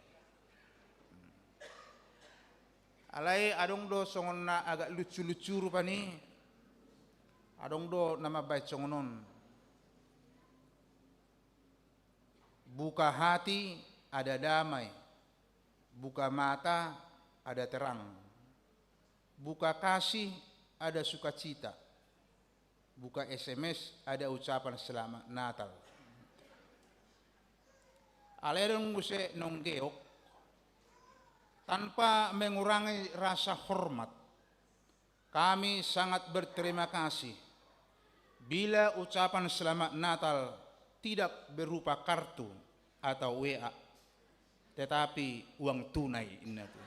Alai adong do songon na agak lucu-lucu rupani, adong do na mambaen songon on. Buka hati, ada damai. Buka mata, ada terang. Buka kasih, ada sukacita. Buka S M S, ada ucapan selamat Natal. Alai adong muse nonggeok, tanpa mengurangi rasa hormat, kami sangat berterima kasih bila ucapan selamat Natal tidak berupa kartu atau W A, tetapi uang tunai, inna tu.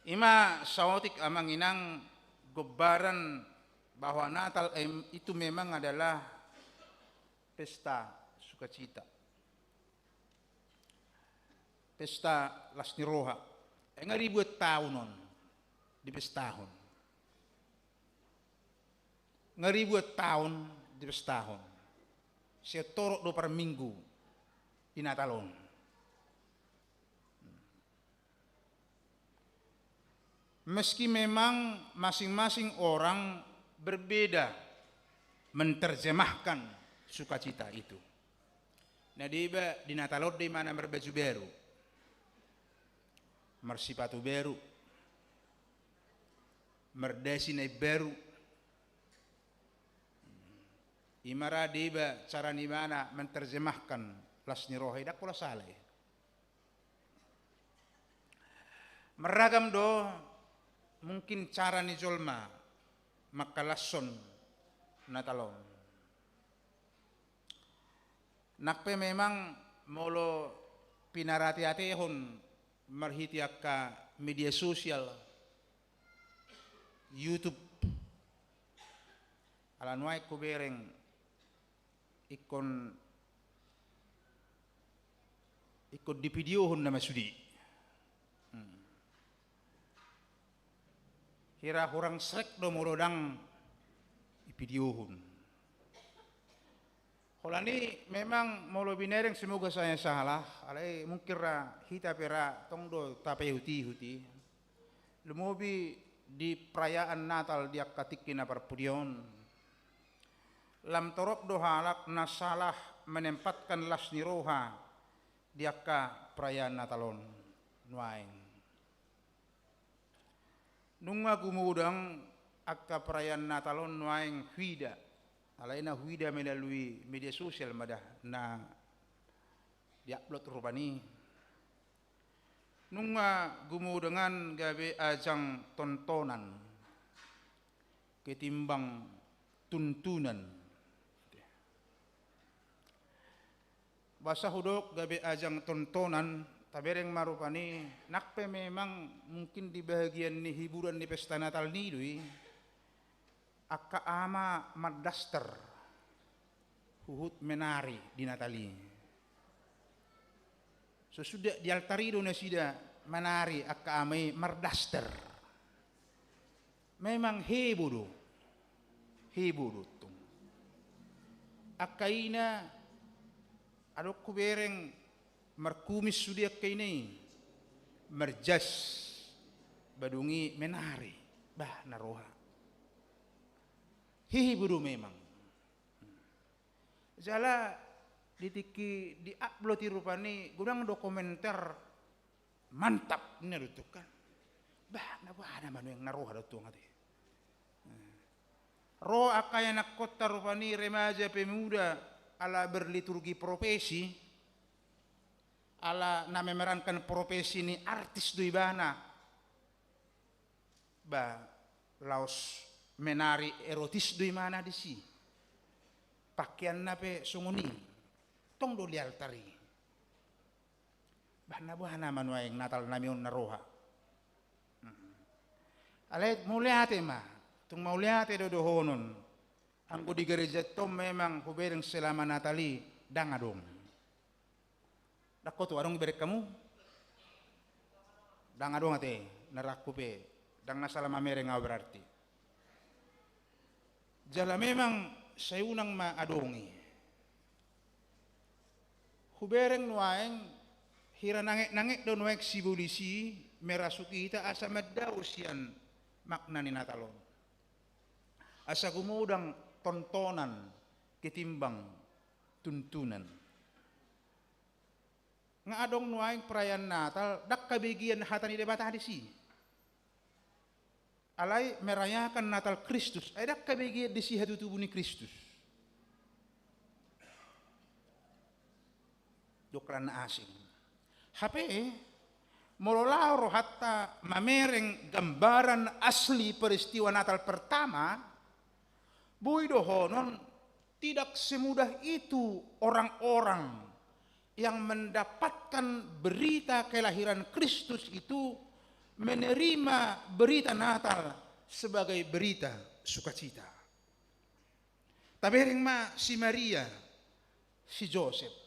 I ma saotik amang inang, gombaran bahwa Natal em-, itu memang adalah pesta sukacita. Pesta las ni roha. Ai nga ribuan taon on dipestahon. Nga ribuan taon dipestahon. Sai torop do parminggu di Natal on. Meski memang masing-masing orang berbeda menterjemahkan sukacita itu. Na deba di Natal on do imana marbaju baru, marsipatu baru, mardasi na imbaru. I ma ra deba cara ni imana menterjemahkan las ni roha i, ndang pola sala i. Marragam do mungkin cara ni jolma mangkalashon Natal on. Nang pe memang molo pinarateatehon marhite angka media sosial, YouTube, ala nuaeng hubereng ingkon, ingkon dipididohon nama sude. Hmm. Hira hurang srek do molo ndang dipididohon. Holan i memang molo binereng, semoga saya salah, alai mungkin ra hita pe ra tong do tapaihutihut i. Lumobi di perayaan Natal di angka tingki na parpudi on, lam torop do halak na salah menempatkan las ni roha di angka perayaan Natal on nuaeng. Nunga gumodang angka perayaan Natal on nuaeng huida, alai na huida melalui media sosial ma da na diupload rupani. Nunga gumodang an gabe ajang tontonan ketimbang tuntunan. Boasa hudok gabe ajang tontonan, Tabereng ma rupani, nang pe memang mungkin di bahagian ni hiburan ni pesta Natal ni do i, angka ama mandaster huhut menari di Natal i. So suda di altar i do nasida menari angka ama i mardaster. Memang heboh do. Heboh do tong. Angka ina, adong hubereng markumis sude angka ina i. Marjas. Ba dung i menari. Bah, na roha. Heboh do memang. Jala di tingki di-upload i rupani, godang do komentar, "Mantap," ninna do tong kan. Bah, na boha nama nuaeng, na roha do tong ate. Ro angka ianakhonta rupani, remaja pemuda, ala berliturgi profesi, ala na memerankan profesi ni artis do ibana. Ba, laos menari erotis do ibana disi. Pakeanna pe songon i. Tong do di altar i. Bah, na boha nama nuaeng Natal nami on, na roha. Hmm. Alai mauliate ma. Tung mauliate do dohonon. Anggo di gareja tong memang hubereng selama Natal i ndang adong. Ndang ho tu adong ibereng hamu? Ndang adong ate, na rangku pe, ndang na salah mamereng ahu berarti. Jala memang sai unang ma adong i. Hubereng nuaeng, hira nanget-nanget do nuaeng sibolis i merasuki hita asa mandao sian makna ni Natal on. Asa gumodang tontonan ketimbang tuntunan. Nga adong nuaeng perayaan Natal, ndang habegean hata ni Debata disi. Alai merayakan Natal Kristus, ai ndang habegean disi hatutubu ni Kristus. Dokran na asing. Hape, molo laho rohanta mamereng gambaran asli peristiwa Natal pertama, boi dohonon, tidak semudah itu orang-orang yang mendapatkan berita kelahiran Kristus itu menerima berita Natal sebagai berita sukacita. Tabereng ma si Maria, si Josep.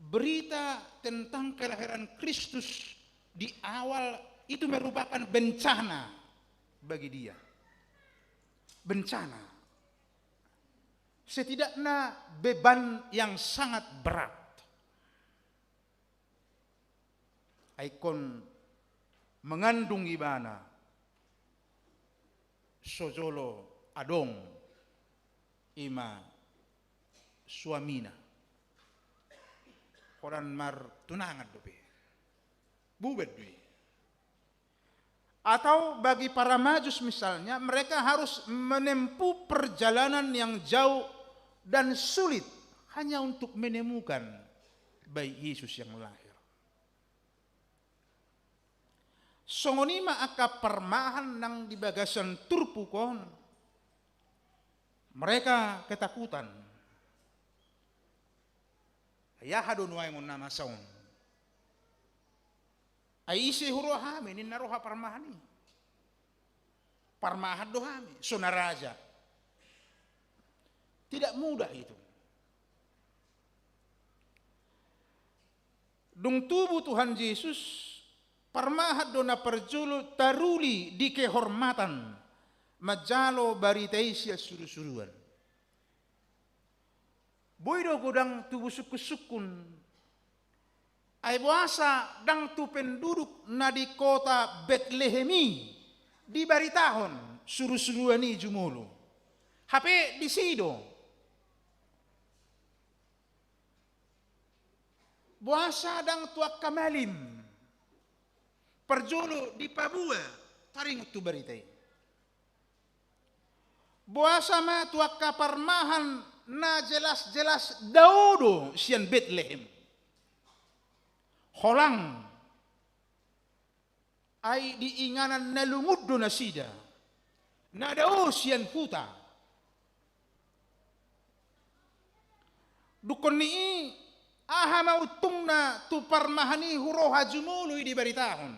Berita tentang kelahiran Kristus di awal itu merupakan bencana bagi dia. Bencana. Setidaknya beban yang sangat berat. Ai ingkon mengandung ibana, so jolo adong, ima suamina. Holan martunangan dope. Bubar do i. Atau bagi para Majus misalnya, mereka harus menempuh perjalanan yang jauh dan sulit hanya untuk menemukan bayi Yesus yang lahir. Songon i ma angka parmahan nang di bagasan turpuk on. Mereka ketakutan. Ai aha do nuaeng on na masa on? Ai ise huroha hami, ninna roha parmahan i. Parmahan do hami, so na raja. Tidak mudah itu. Dung tubu Tuhan Jesus, parmahan do na parjolo taruli di kehormatan, manjalo barita i sian surusuruan. Boi do godang tubu sungkunsungkun. Ai boasa ndang tu penduduk na di kota Betlehem i dibaritahon surusuruan i jumolo? Hape disi do. Boasa ndang tu angka malim parjolo dipaboa taringot tu barita i? Boasa ma tu angka parmahan na jelas-jelas dao do sian Betlehem? Holan. Ai di inganan na lungun do nasida, na dao sian huta. Dungkon ni i, Aha ma untungna tu parmahan i huroha jumolo i dibaritahon?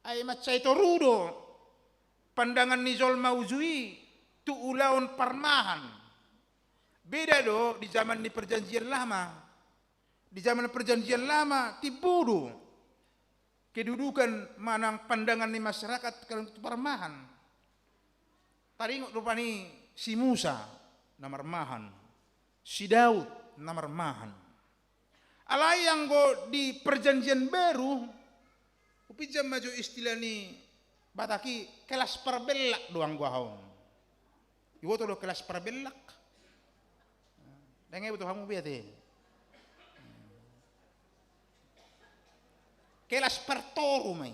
Ai mansai toru do pandangan ni jolma uju i tu ulaon parmahan. Beda do di zaman ni Perjanjian Lama. Di zaman Perjanjian Lama, timbo do kedudukan manang pandangan ni masyarakat kalau tu parmahan. Taringot rupani si Musa na marmahan, si Daud na marmahan. Alai anggo di Perjanjian Baru, hupinjam ma jo istilah ni Batak i, kelas parbellak do anggo aha on. Iboto do kelas parbellak? Dang iboto hamu be ate. Kelas partoru ma i.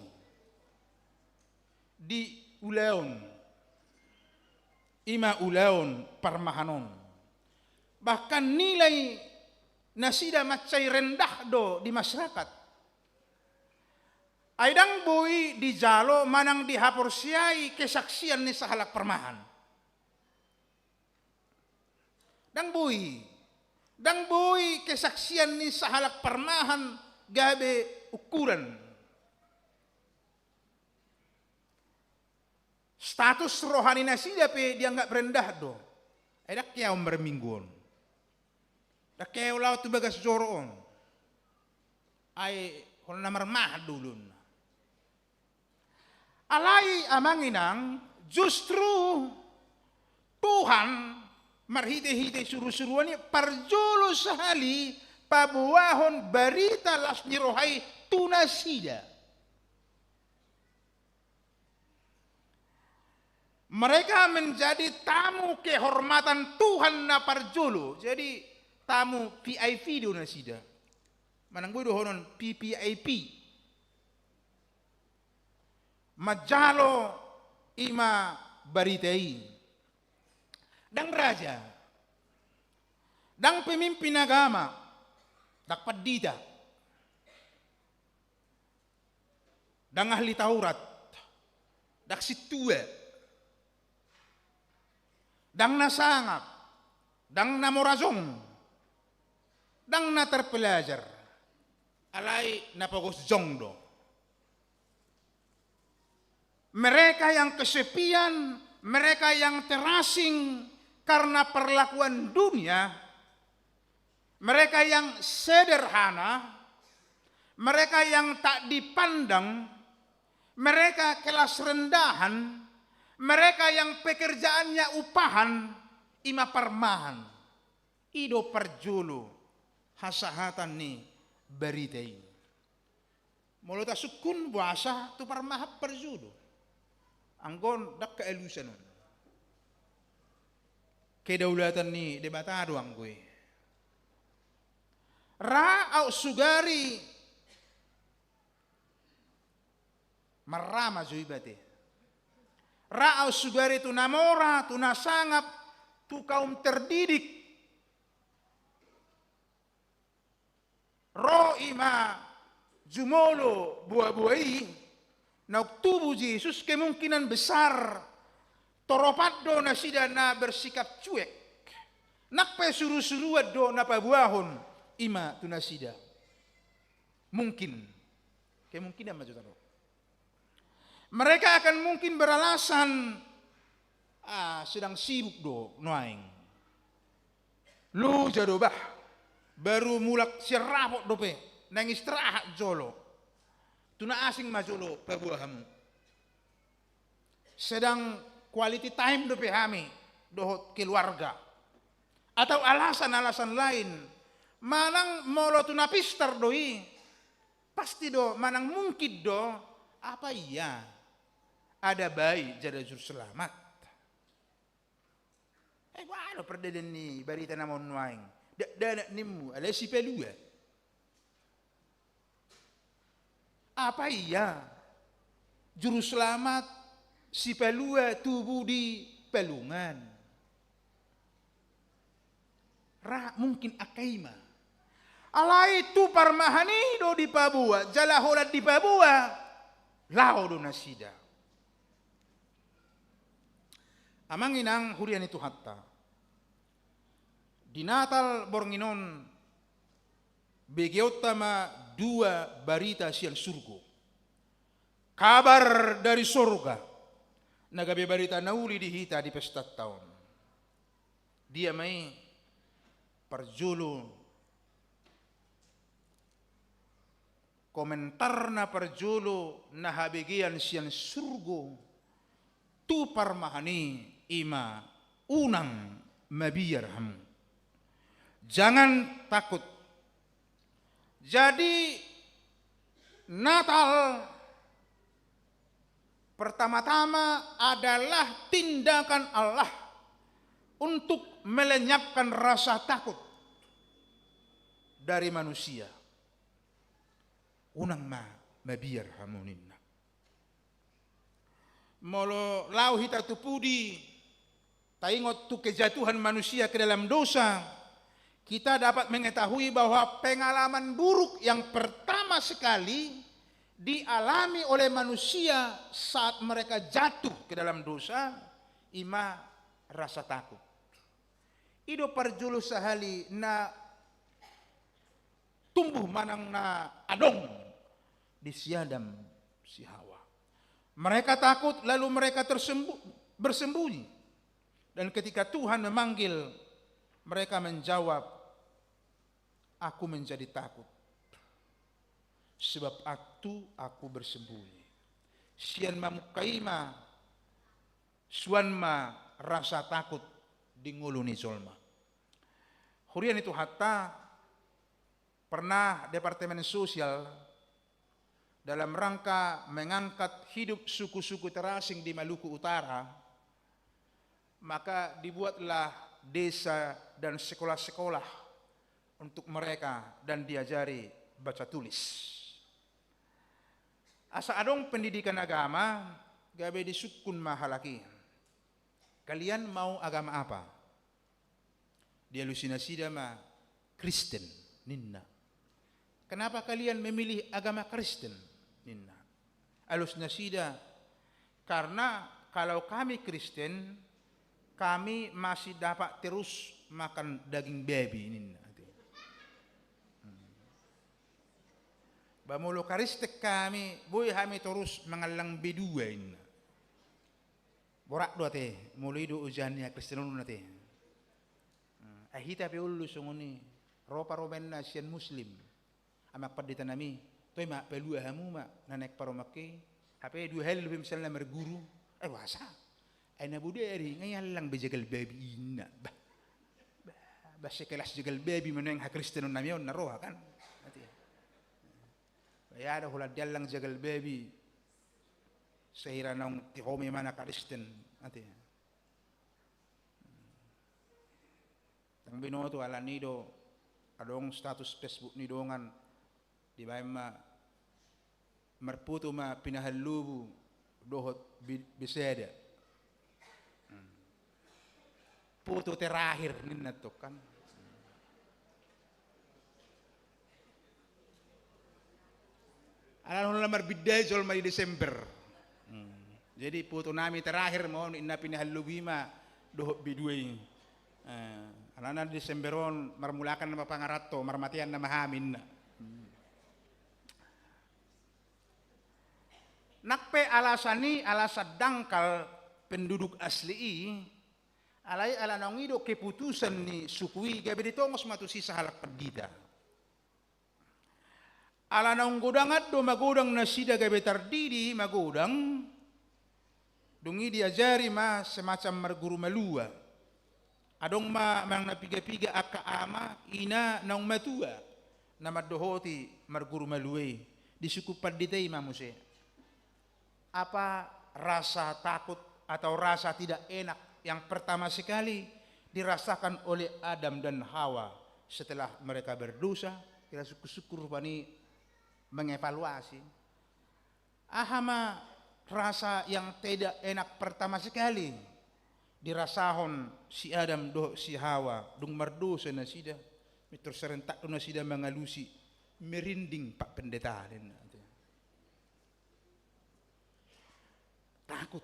Di ulaon, i ma ulaon parmahan on. Bahkan nilai nasida mansai rendah do di masyarakat. Ai dang boi dijalo manang dihaporseai kesaksian ni sahalak parmahan. Dang boi, dang boi kesaksian ni sahalak parmahan gabe ukuran. Status roha ni nasida pe dianggap rendah do. Ai dang ke ahu on marminggu on. Dang ke ahu laho tu bagas joro on. Ai holan na marmahan do ulaonna. Alai amang inang, justru Tuhan marhite-hite suru-suruan i parjolo sahali paboahon barita las ni roha i tu nasida. Mereka menjadi tamu kehormatan Tuhan na parjolo. Jadi tamu V I P do nasida. Manang boi dohonon V V I P. Manjalo i ma barita i. Dang raja, dang pemimpin agama, dang pandita, dang ahli Taurat, dang sintua, dang na sangap, dang na mora jong, dang na terpelajar, alai na pogos jong do. Mereka yang kesepian, mereka yang terasing karena perlakuan dunia, mereka yang sederhana, mereka yang tak dipandang, mereka kelas rendahan, mereka yang pekerjaannya upahan, i ma parmahan. I do parjolo hasahatan ni barita i. Molo tasungkun boasa tu parmahan parjolo. Anggo on dang kealusan on. Kedaulatan ni Debata do anggo i. Ra aut sugari marrama jo iba te. Ra aut sugari tu na mora, tu na sangap, tu kaum terdidik. Ro i ma jumolo boa-boa i, naung tubu Jesus kemungkinan besar toropan do nasida na bersikap cuek. Nang pe suru-suruan do na paboahon i ma tu nasida. Mungkin. Kemungkinan ma jo taro. Mereka akan mungkin beralasan, ah, sedang sibuk do nuaeng. Loja do bah. Baru mulak sian rapot dope. Naeng istirahat jolo. Tu na asing ma jolo paboa hamu. Sedang quality time dope hami dohot keluarga. Atau alasan-alasan lain. Manang molo tu na pistar do i. Pasti do manang mungkin do, apa iya ada bayi jala juru selamat. Eh, boha do pardedengkon ni barita na on nuaeng. Dakdanak nimmu alai sipalua. Apa iya juru selamat sipalua tubu di palungan? Ra mungkin angka i ma. Alai tu parmahan i do dipaboa, jala holan dipaboa, laho do nasida. Amang inang huria ni Tuhanta. Di Natal borngin on, begeonta ma dua barita sian surgo. Kabar dari sorga, na gabe barita na uli di hita di pestanta on. Dia ma i? Parjolo, komentarna parjolo na habegean sian surgo tu parmahan i, i ma: Unang mabiar hamu. Jangan takut. Jadi, Natal pertama-tama adalah tindakan Allah untuk melenyapkan rasa takut dari manusia. Unang ma mabiar hamu, ninna. Molo laho hita tu pudi, taingot tu kejatuhan manusia ke dalam dosa, kita dapat mengetahui bahwa pengalaman buruk yang pertama sekali dialami oleh manusia saat mereka jatuh ke dalam dosa, i ma rasa takut. I do parjolo sahali na tumbuh manang na adong di si Adam, si Hawa. Mereka takut, lalu mereka tersembu-, bersembunyi. Dan ketika Tuhan memanggil, mereka menjawab, "Aku menjadi takut, sebab waktu aku bersembunyi." Sian mamungka i ma suan ma rasa takut di ngolu ni jolma. Huria ni Tuhanta, pernah Departemen Sosial dalam rangka mengangkat hidup suku-suku terasing di Maluku Utara, maka dibuatlah desa dan sekolah-sekolah untuk mereka dan diajari baca tulis. Asa adong pendidikan agama, gabe disungkun ma halak i: "Kalian mau agama apa?" Dialusi nasida ma: "Kristen," ninna. "Kenapa kalian memilih agama Kristen?" ninna. Alus nasida: "Karena kalau kami Kristen, kami masih dapat terus makan daging babi," ninna. Hmm. "Ba molo Kristen hami, boi hami torus mangallang bedua," ninna. Borat do ate, molo i do ojahan ni hakristenon on ate. Hmm, ai hita pe olo songon i, ro parumaenna sian Muslim. Amang pandita nami, toe ma palua hamu ma na naeng parumaen i. Hape dua hali dope misalna marguru. Eh, boasa? Ai na bodari, nga iallang be jagal babi, ninna. Bah, bah, bah, sekelas jagal babi ma nuaeng hakristenon nami on na roha kan. Ate. Ba ia do holan diallang jagal babi. Sahira naung tihom imana Kristen, ate. Ndang binoto, alani do adong status Facebook ni dongan, dibaen ma, marpoto ma pinahan lobu dohot be-, besada. Hmm. Foto terakhir ninna tong kan. Alana holan marbinda jolma di Desember. Hmm. Jadi foto nami terakhir ma on, ninna, pinahan lobu i ma dohot bedua i. Eh, alana Desember on marmulakan nama pangaranto, marmatean nama hami, ninna. Hmm. Nang pe alasan i alasan dangkal penduduk asli i, alai ala naung i do keputusan ni suku i, gabe ditongos ma tusi sahalak pandita. Ala naung godang an do magodang nasida, gabe tardidi magodang, dung i diajari ma semacam marguru malua. Adong ma manang na piga-piga angka ama, ina naung matua na mandohoti marguru malua i, disungkun pandita i ma muse. Apa rasa takut atau rasa tidak enak yang pertama sekali dirasakan oleh Adam dan Hawa setelah mereka berdosa? Hira sungkun-sungkun rupani mengevaluasi. Aha ma rasa yang tidak enak pertama sekali dirasahon si Adam dohot si Hawa dung mardosa nasida? Mintor serentak do nasida mangalusi, merinding Pak Pendeta, ninna. Takut.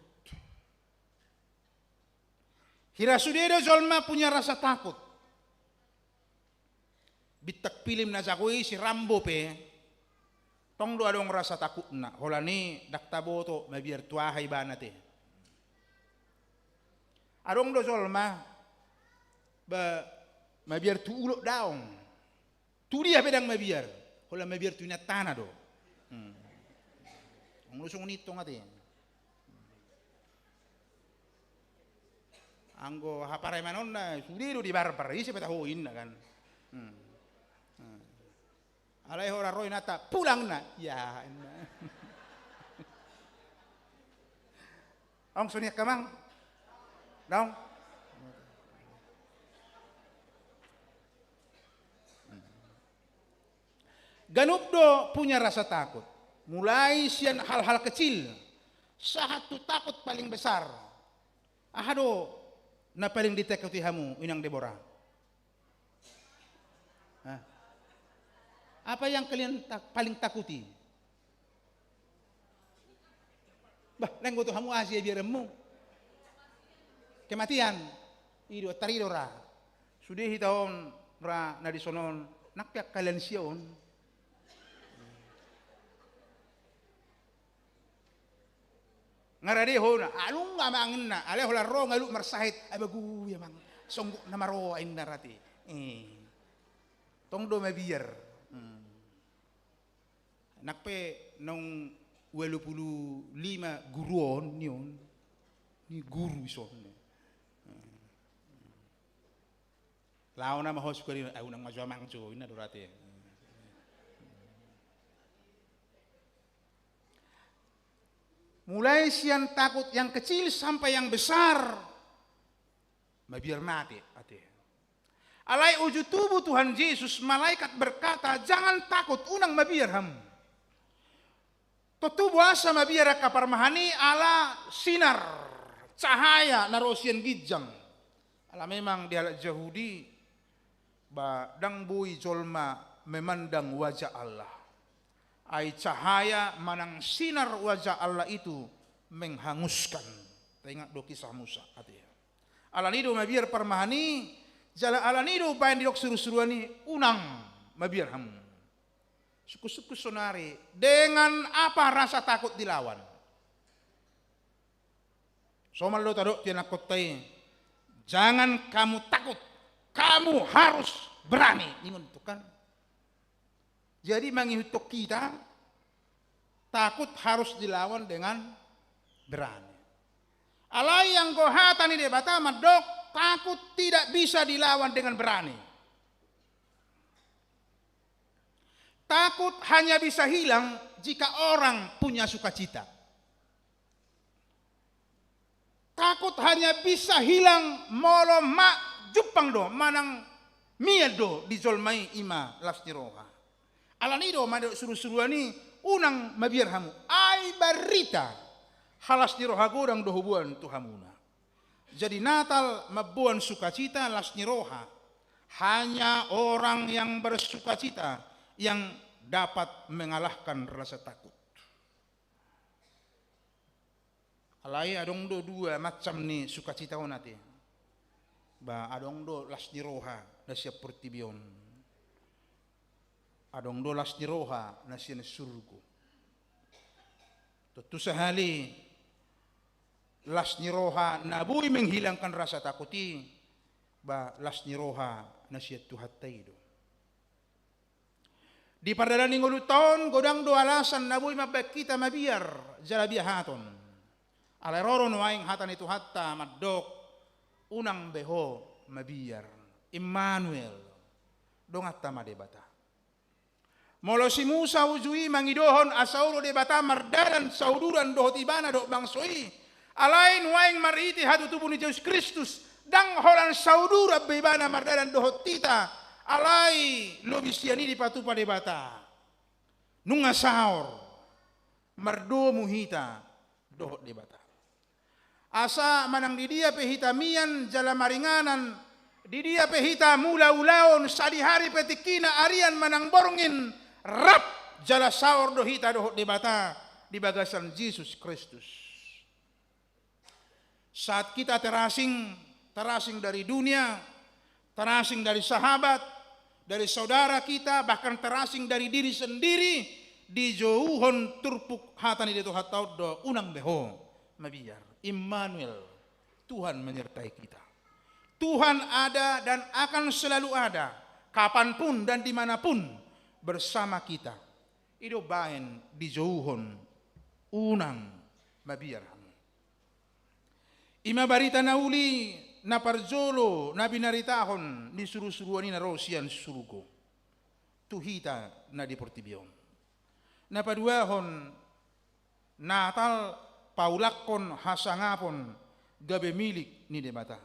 Hira sude do jolma punya rasa takut. bintang film na jago i si Rambo pe, tong do adong rasa takutna, holan i ndang taboto mabiar tu aha ibana te. Adong do jolma, ba, mabiar tu ulok daong. Tu dia pe ndang mabiar, holan mabiar tu inantana do. Hmm. Anggo songon i tong ate. Anggo haparemanonna, sude do dibarbar, ise pe taho inna kan. Hmm. Hmm. Alai holan ro inanta, pulang na. Ya, inna. Ong sonian amang. Daong. Ganup do punya rasa takut. Mulai sian hal-hal kecil sahat tu takut paling besar. Aha do na paling ditakuti hamu, Inang Debora? Hah? Apa yang kalian tak-, paling takuti? Bah, lain boto hamu asi biaranmu. Kematian. I do, tari do ra. Sude hita on ra na dison on, nang pe angka lansia on. Nga rade hona, adong amang inna, alai holan ro ngaluk marsahit, ai bagu i amang, songgop na maroa inna rate. Eh. Tong do mabiar. Hmm. Nang pe naung ualu pulu lima guru on, ni on. Ni guru ison. Hmm. Laho nama ho sukari, ah, unang ma jo amang jo, inna do rate. Mulai sian takut yang kecil sampai yang besar, mabiar mate, ate. Alai uju tubu Tuhan Jesus, malaikat berkata, "Jangan takut, unang mabiar hamu." Tontu boasa mabiar angka parmahan i, ala sinar, cahaya na ro sian ginjang. Ala memang di halak Jahudi, ba, ndang boi jolma memandang wajah Allah. Ai cahaya manang sinar wajah Allah itu menghanguskan. Taingat do kisah Musa, ate. Alani do mabiar parmahan i, jala alani do umbahen didok surusuruan i, unang mabiar hamu. Sungkunsungkun sonari, dengan apa rasa takut dilawan? Somal do tadok tu ianakhonta i, "Jangan kamu takut, kamu harus berani." Ningon tu kan. Jadi mangihuthon hita, takut harus dilawan dengan berani. Alai anggo hata ni Debata mandok, takut tidak bisa dilawan dengan berani. Takut hanya bisa hilang jika orang punya sukacita. Takut hanya bisa hilang molo ma jumpang do manang mian do di jolma i, i ma las ni roha. Alani do mandok surusuruan i, unang mabiar hamu. Ai barita, halas ni roha godang do huboan tu hamuna. Jadi Natal mamboan sukacita, las ni roha. Hanya orang yang bersukacita yang dapat mengalahkan rasa takut. Alai adong do dua macam ni sukacita on, ate. Ba, adong do las ni roha na sian portibi on. Adong do las ni roha na sian surgo. Tontu sahali las ni roha na boi menghilangkan rasa takut i, ba, las ni roha na sian Tuhanta i do. Di pardalanan ni ngolunta on, godang do alasan na boi mambahen hita mabiar jala biahaton. Alai ro do nuaeng hata ni Tuhanta mandok, unang be ho mabiar. Immanuel, donganta ma Debata. Molo si Musa uju i mangidohon asa olo Debata mardalan sauduran dohot ibana dohot bangso i, alai nuaeng marhite hatutubu ni Jesus Kristus, ndang holan sauduran be ibana mardalan dohot hita, alai lobi sian i dipatupa Debata. Nunga saor mardomu hita dohot Debata. Asa manang di dia pe hita mian jala maringanan, di dia pe hita mula ulaon, sadihari pe tingkina, arian manang borngin, rap jala saor do hita dohot Debata di bagasan Jesus Kristus. Saat kita terasing, terasing dari dunia, terasing dari sahabat, dari saudara kita, bahkan terasing dari diri sendiri, dijouhon turpuk hata ni Debata on do, unang be ho mabiar. Immanuel, Tuhan menyertai kita. Tuhan ada dan akan selalu ada, kapanpun dan dimanapun bersama kita. I do baen dijouhon, unang mabiar hamu. I ma barita na uli na parjolo na binaritahon ni surusuruan i na ro sian surgo tu hita na di portibi on. Na paduahon, Natal paulakhon hasangapon gabe milik ni Debata.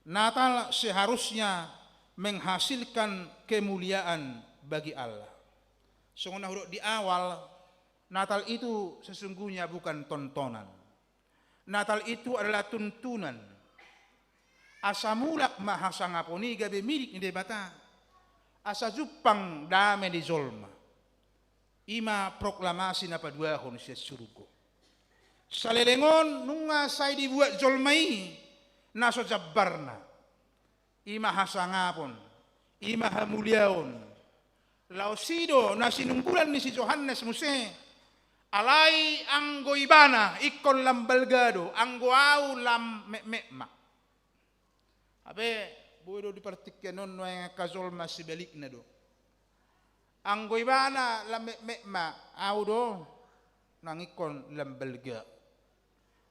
Natal seharusnya menghasilkan kemuliaan bagi Allah. Songon na hudok di awal, Natal itu sesungguhnya bukan tontonan. Natal itu adalah tuntunan. Asa mulak ma hasangapon i gabe milik ni Debata. Asa jumpang dame di jolma. I ma proklamasi na paduahon sian surgo. Saleleng on nunga sai dibuat jolma i na so jambarna. I ma hasangapon, i ma hamuliaon. Laos i do na sinungkulan ni si Johannes muse, alai anggo ibana ingkon lam balga do, anggo ahu lam metmet ma. Hape boi do di partingkian on nuaeng angka jolma sibalikna do. Anggo ibana lam metmet ma, ahu do nang ingkon lam balga.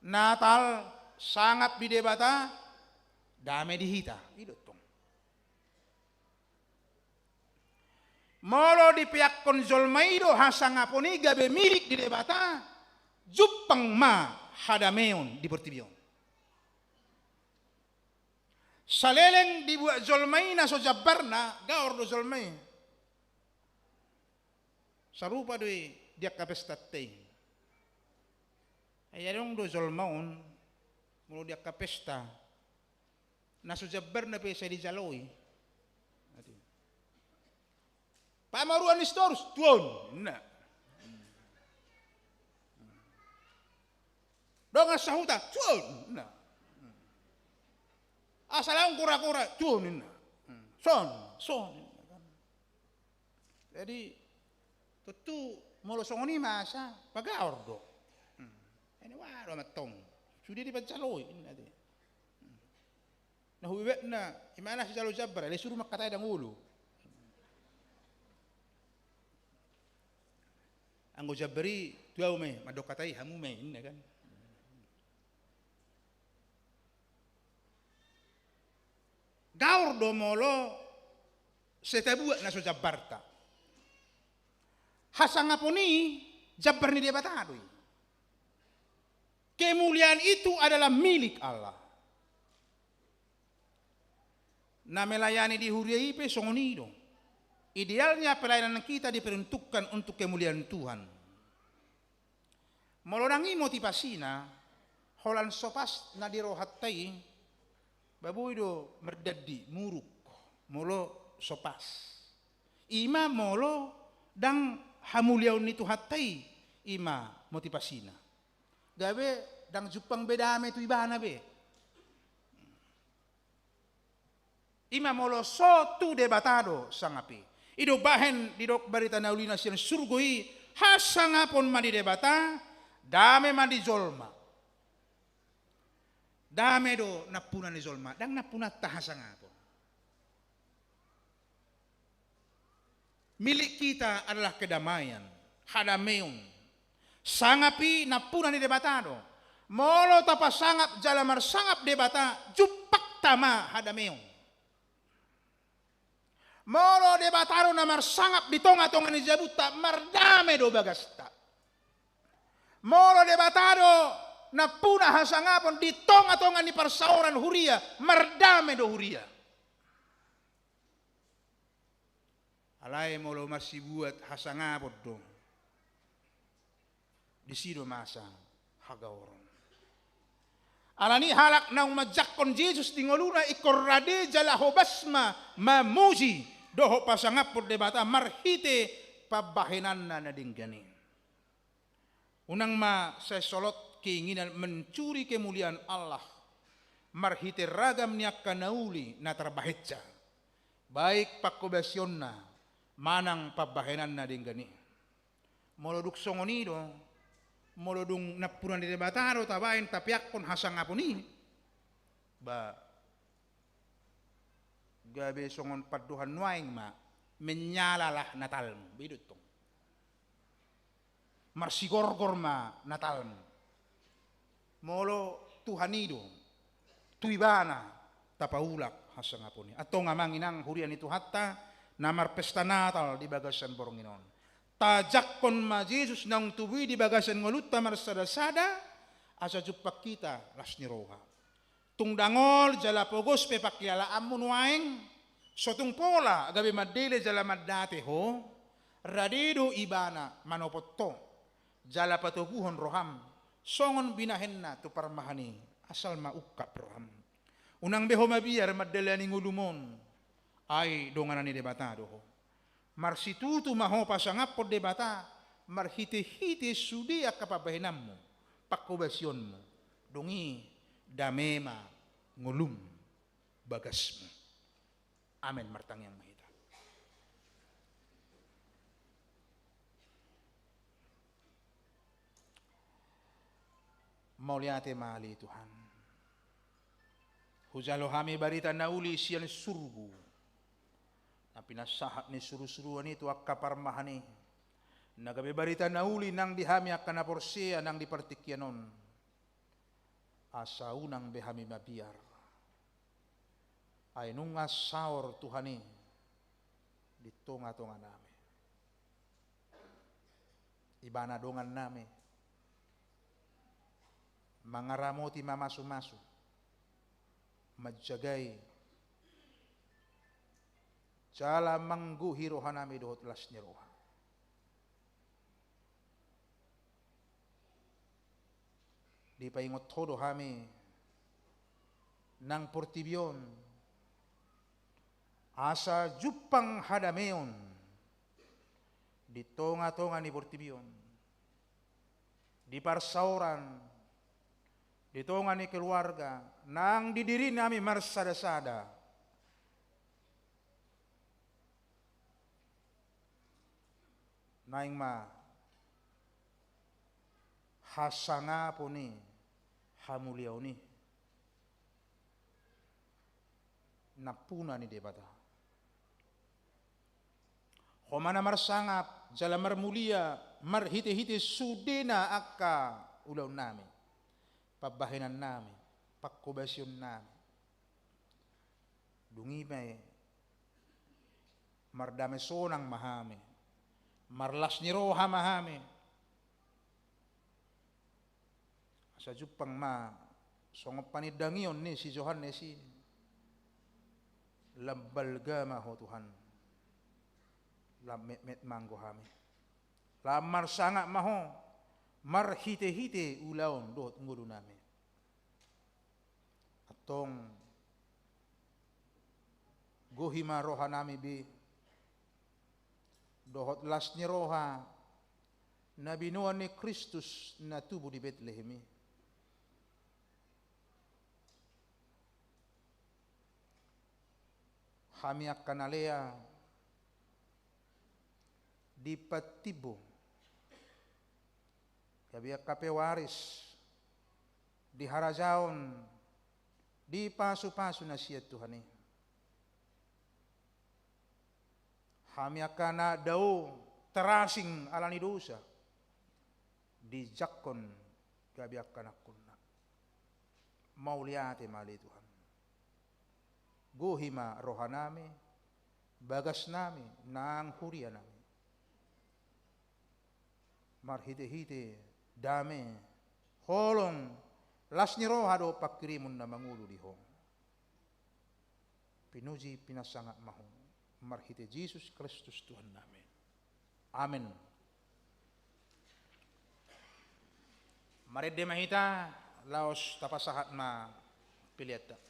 Natal sangap di Debata, dame di hita. I do tong. Molo dipeakkon jolma i do hasangapon i gabe milik di Debata, jumpang ma hadameon di portibi on. Saleleng dibuat jolma i na so jambarna, gaor do jolma i. Sarupa do i di angka pesta i. Ai adong do jolma on, molo di angka pesta, na so jambarna pe sai dijaloi. Pamoruan ni Sitorus, tuon, ninna. Dongan sahuta, tuon, ninna. Asa laho kura-kura, tuon, ninna. Son, son, ninna. Jadi, tontu molo songon i masa, pagaor do. Ini wah do amantong. Sude dipanjaloi, ninna te. Na hubebatna, imana sijalo jambar, ale suru mangkatai dang olo. Anggo jambar i tu ahu ma i, mandok hata i hamu ma i, ninna kan. Gaor do molo sai tabuat na so jambarta. Hasangapon i jambar ni Debata do i. Kemuliaan itu adalah milik Allah. Na melayani di huria i pe songon i do. Idealnya pelayanan kita diperuntukkan untuk kemuliaan Tuhan. Molo ndang i motivasina, holan so pas na di rohanta i, ba boi do mardandi, muruk, molo so pas. I ma molo ndang hamuliaon ni Tuhanta i, i ma motivasina. Gabe ndang jumpang be dame tu ibana be. I ma molo so tu Debata do sangap i. I do bahen didok barita na uli na sian surgo i, hasangapon ma di Debata, dame ma di jolma. Dame do nampuna ni jolma, ndang nampunanta hasangapon. Milik kita adalah kedamaian, hadameon. Sangap i nampuna ni Debata do. Molo tapasangap jala marsangap Debata, jumpangta ma hadameon. Molo Debata do na marsangap di tonga-tonga ni jabunta, mardame do bagasta. Molo Debata do nampuna hasangapon di tonga-tonga ni parsaoran huria, mardame do huria. Alai molo marsibuat hasangapon do, disi do masa hagaoron. Alani halak naung manjangkon Jesus di ngoluna ingkon rade jala hobas ma mamuji dohot pasangaphon Debata marhite pambahenanna na denggan i. Unang ma sai solot keinginan mencuri kemuliaan Allah marhite ragam ni angka na uli na tarbahensa. baik panghobasionna manang pambahenanna denggan i. Molo dung songon i do, molo dung nampuna ni Debata do tabaen tapeakhon hasangapon i, ba gabe songon pandohan nuaeng ma, menyalalah Natalmu, be i do tong. Marsigorgor ma Natalmu. Molo Tuhan i do, tu Ibana tapaulak hasangapon i. Antong amang inang huria ni Tuhanta, na marpesta Natal di bagasan borngin on, tajangkon ma Jesus naung tubu i di bagasan ngolunta marsada-sada, asa jumpang hita las ni roha. Tung dangol jala pogos pe pangkilalaanmu nuaeng, so tung pola gabe mandele jala mandate ho, rade do Ibana manopot ho jala patoguhon roham, songon binahenna tu parmahan i, asal ma ungkap roham. Unang be ho mabiar mandalani ngolum on, ai donganan ni Debata do ho. Marsitutu ma ho pasangaphon Debata marhite-hite sude angka pambahenanmu, panghobasionmu. Dung i dame ma ngolum, bagasmu. Amen. Martangiang ma hita. Mauliate ma ale Tuhan. Hujalo hami barita na uli sian surgo, na pinasahat ni surusuruan i tu angka parmahan i, na gabe barita na uli nang di hami angka na porsea nang di partingkian on. Asa unang be hami mabiar, ai nunga saor Tuhan i di tonga-tonganami. Ibana dongannami, mangaramoti, mamasu-masu, manjagai, jala manggohi rohanami dohot las ni roha. Dipaingot ho do hami nang portibi on, asa jumpang hadameon di tonga-tonga ni portibi on, di parsaoran, di tonga ni keluarga, nang di dirinami marsada-sada. Naeng ma hasangapon i, hamuliaon i, nampuna ni Debata. Ho ma na marsangap jala marmulia marhite-hite sudena angka ulaonnami, pambahenannami, panghobasionnami. Dung i pe mardame sonang ma hami, marlas ni roha ma hami. Asa jumpang ma songon panindangion ni si Johannes i. Lam balga ma ho Tuhan, lam metmet ma anggo hami, lam marsangap ma ho marhite-hite ulaon dohot ngolunami. Antong gohi ma rohanami be dohot las ni roha na binoan ni Kristus na tubu di Betlehem i. Hami angka na lea dipatimbo gabe angka pewaris di harajaon, dipasupasu na sian Tuhan i. Hami angka na dao terasing ala ni dosa, dijangkon gabe angka anakkonNa. Mauliate ma ale Tuhan. Gohi ma rohanami, bagasnami, nang hurianami, marhite-hite dame, holong, las ni roha dohot panghirimon na mangolu di Ho. Pinuji, pinasangap ma Ho marhite Jesus Kristus Tuhannami. Amen. Marende ma hita, laos tapasahat ma peleanta.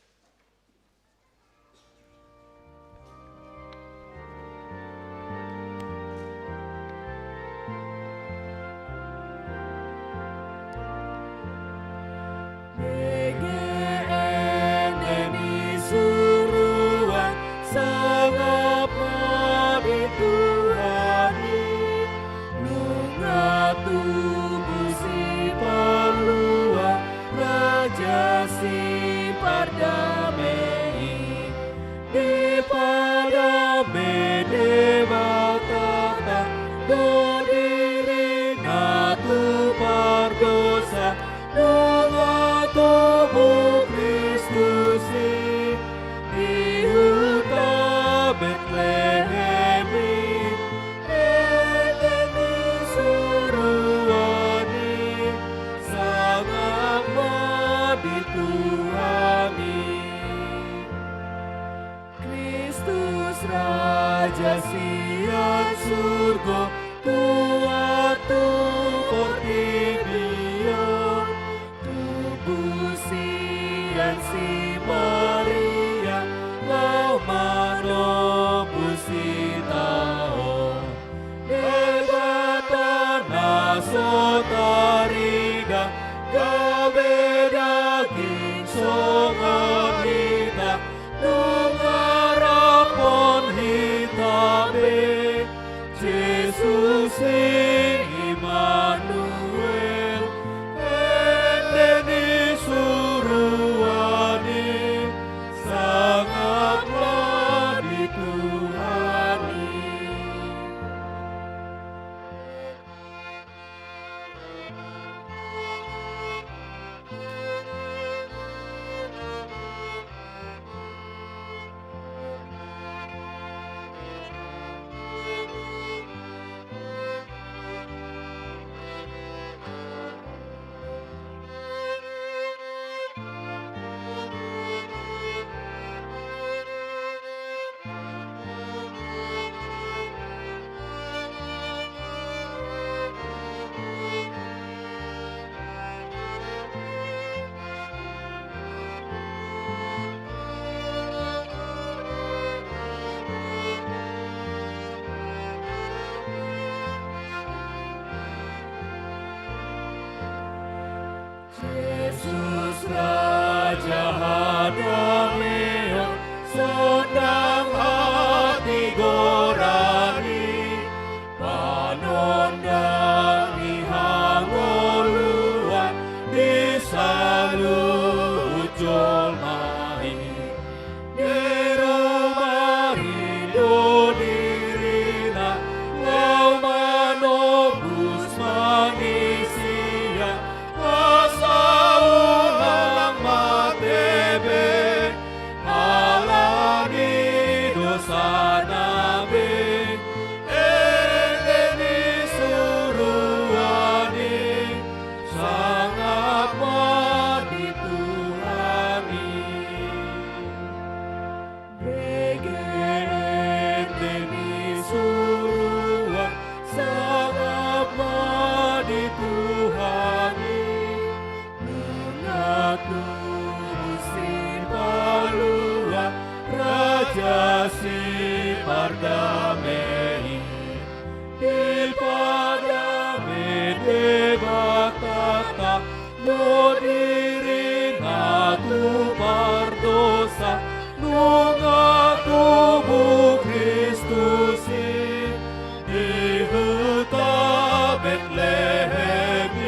Hadameon, sondang hatigoran i, panondang ni hangoluan di saluhut jolma i. Di Roma i do dirina laho manobus manisia, asa unang mate be ala ni dosana be. Ende ni suruan i, sangap ma di Tuhan i. Bege, ende ni suruan, sangap ma di Tuhan i. Nunga tubu Sipalua, Raja Sipardame i. Dipardame Debatanta do dirina tu pardosa, nunga tubu Kristus i di huta Betlehem i.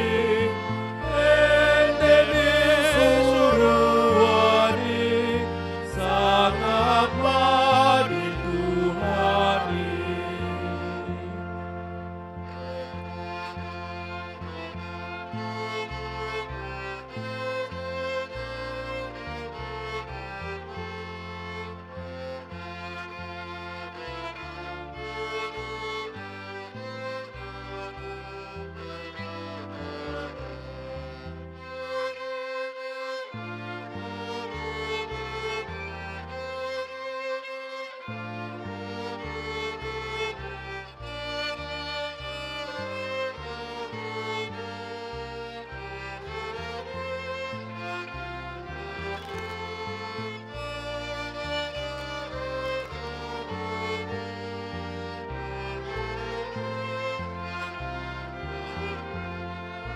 Ende ni suruan i, sangap ma di Tuhan i.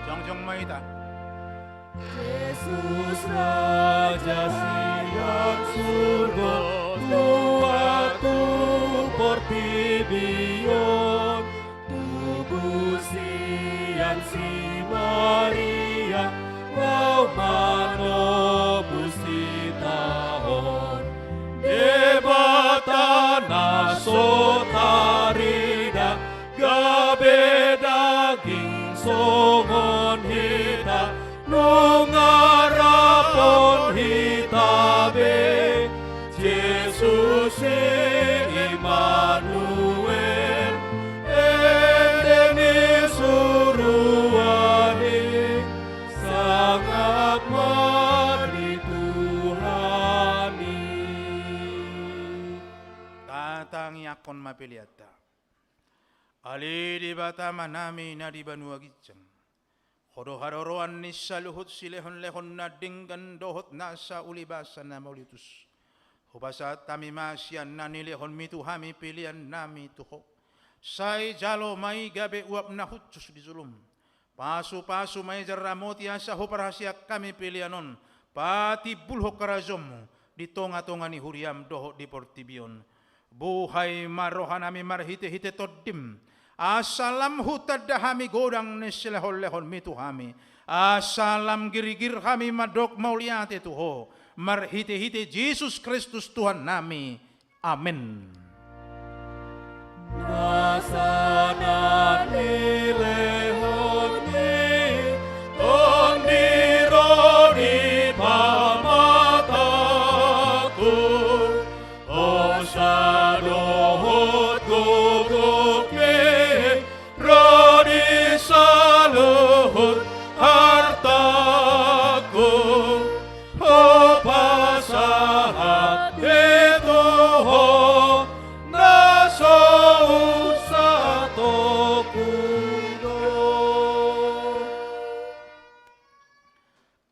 Jongjong ma hita. Jesus Raja sian surgo, tua tu portibi on, tubu sian si Maria, laho manobus hita on. Debata na so tarida, gabe daging songon hita, nunga rapot hita be, Jesus i Immanuel. Ende ni suruan i, sangap ma di Tuhan i. Tatangiangkon ma peleanta. Ale Debata Amanami na di banua ginjang, Ho do haroroan ni saluhut silehonlehon na denggan dohot nasa ulibasa na mauliutus. Hupasahat hami ma sian na nilehonmi tu hami peleannami tu Ho. Sai jalo ma i gabe uap na hushus di jolom. Pasupasu ma i jala ramoti asa huparhaseang hami pelean on patimbulhon harajaonmu di tongatonga ni huriam dohot di portibi on. Buhai ma rohanami marhitehite Tondim, asa lam hutanda hami godang ni silehonlehonmi tu hami, asa lam girgir hami mandok mauliate tu Ho, marhitehite Jesus Kristus Tuhannami. Amen. Nasa na nilehonmi, Tondi ro di pamatangku, hosa dohot gogongmi, ro di saluhut hartangku, hupasahat i tu Ho, na so husatongku do.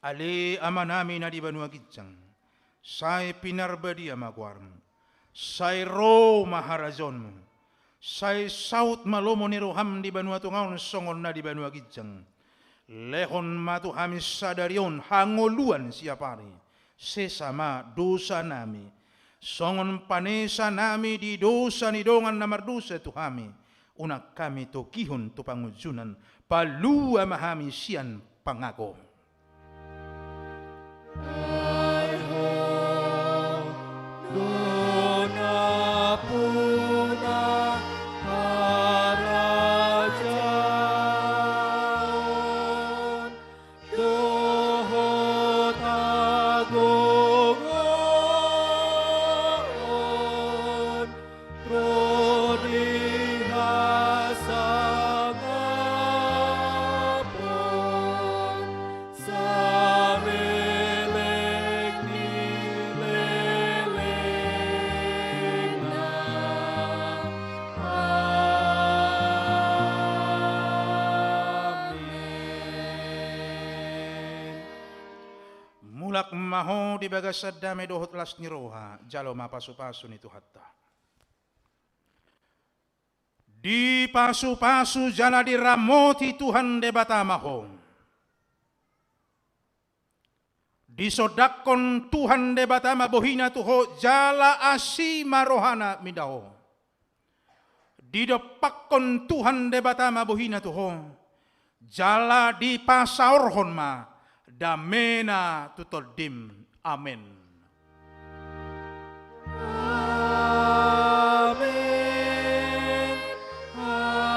Ale Amanami na di banua ginjang, sai pinarbadia ma goarmu. Sai ro ma harajaonmu. Sai saut ma lomo ni roham di banua tonga on songon na di banua ginjang. Lehon ma tu hami sadari on hangoluan siapari, Sesa ma dosanami, songon panesanami di dosa ni dongan na mardosa tu hami. Unang hami togihon tu pangunjunan, palua ma hami sian pangago. Ai Ho do nampuna harajaon dohot agogoon ro di hasangapon saleleng ni lelengna. Amen. Mulak ma ho di bagasan dame dohot las ni roha, jalo ma pasupasu ni Tuhanta. Dipasupasu jala diramoti Tuhan Debata ma ho. Disondangkon Tuhan Debata ma bohina tu ho, jala asi ma rohana mida ho. Didompakkon Tuhan Debata ma bohina tu ho, jala dipasaorhon ma damena tu tondim. Amen. Amen. Amen.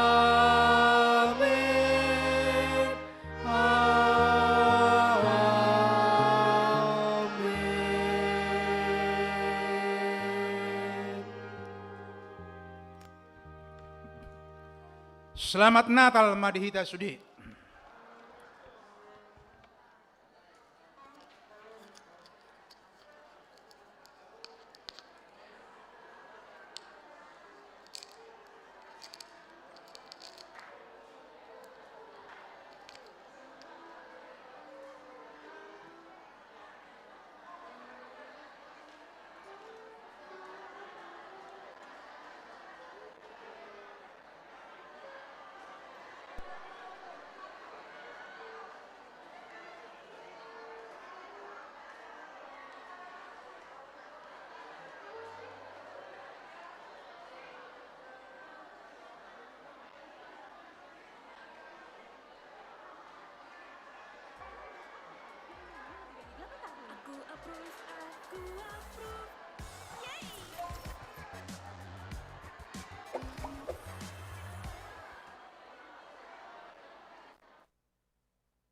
Selamat Natal ma di hita sude.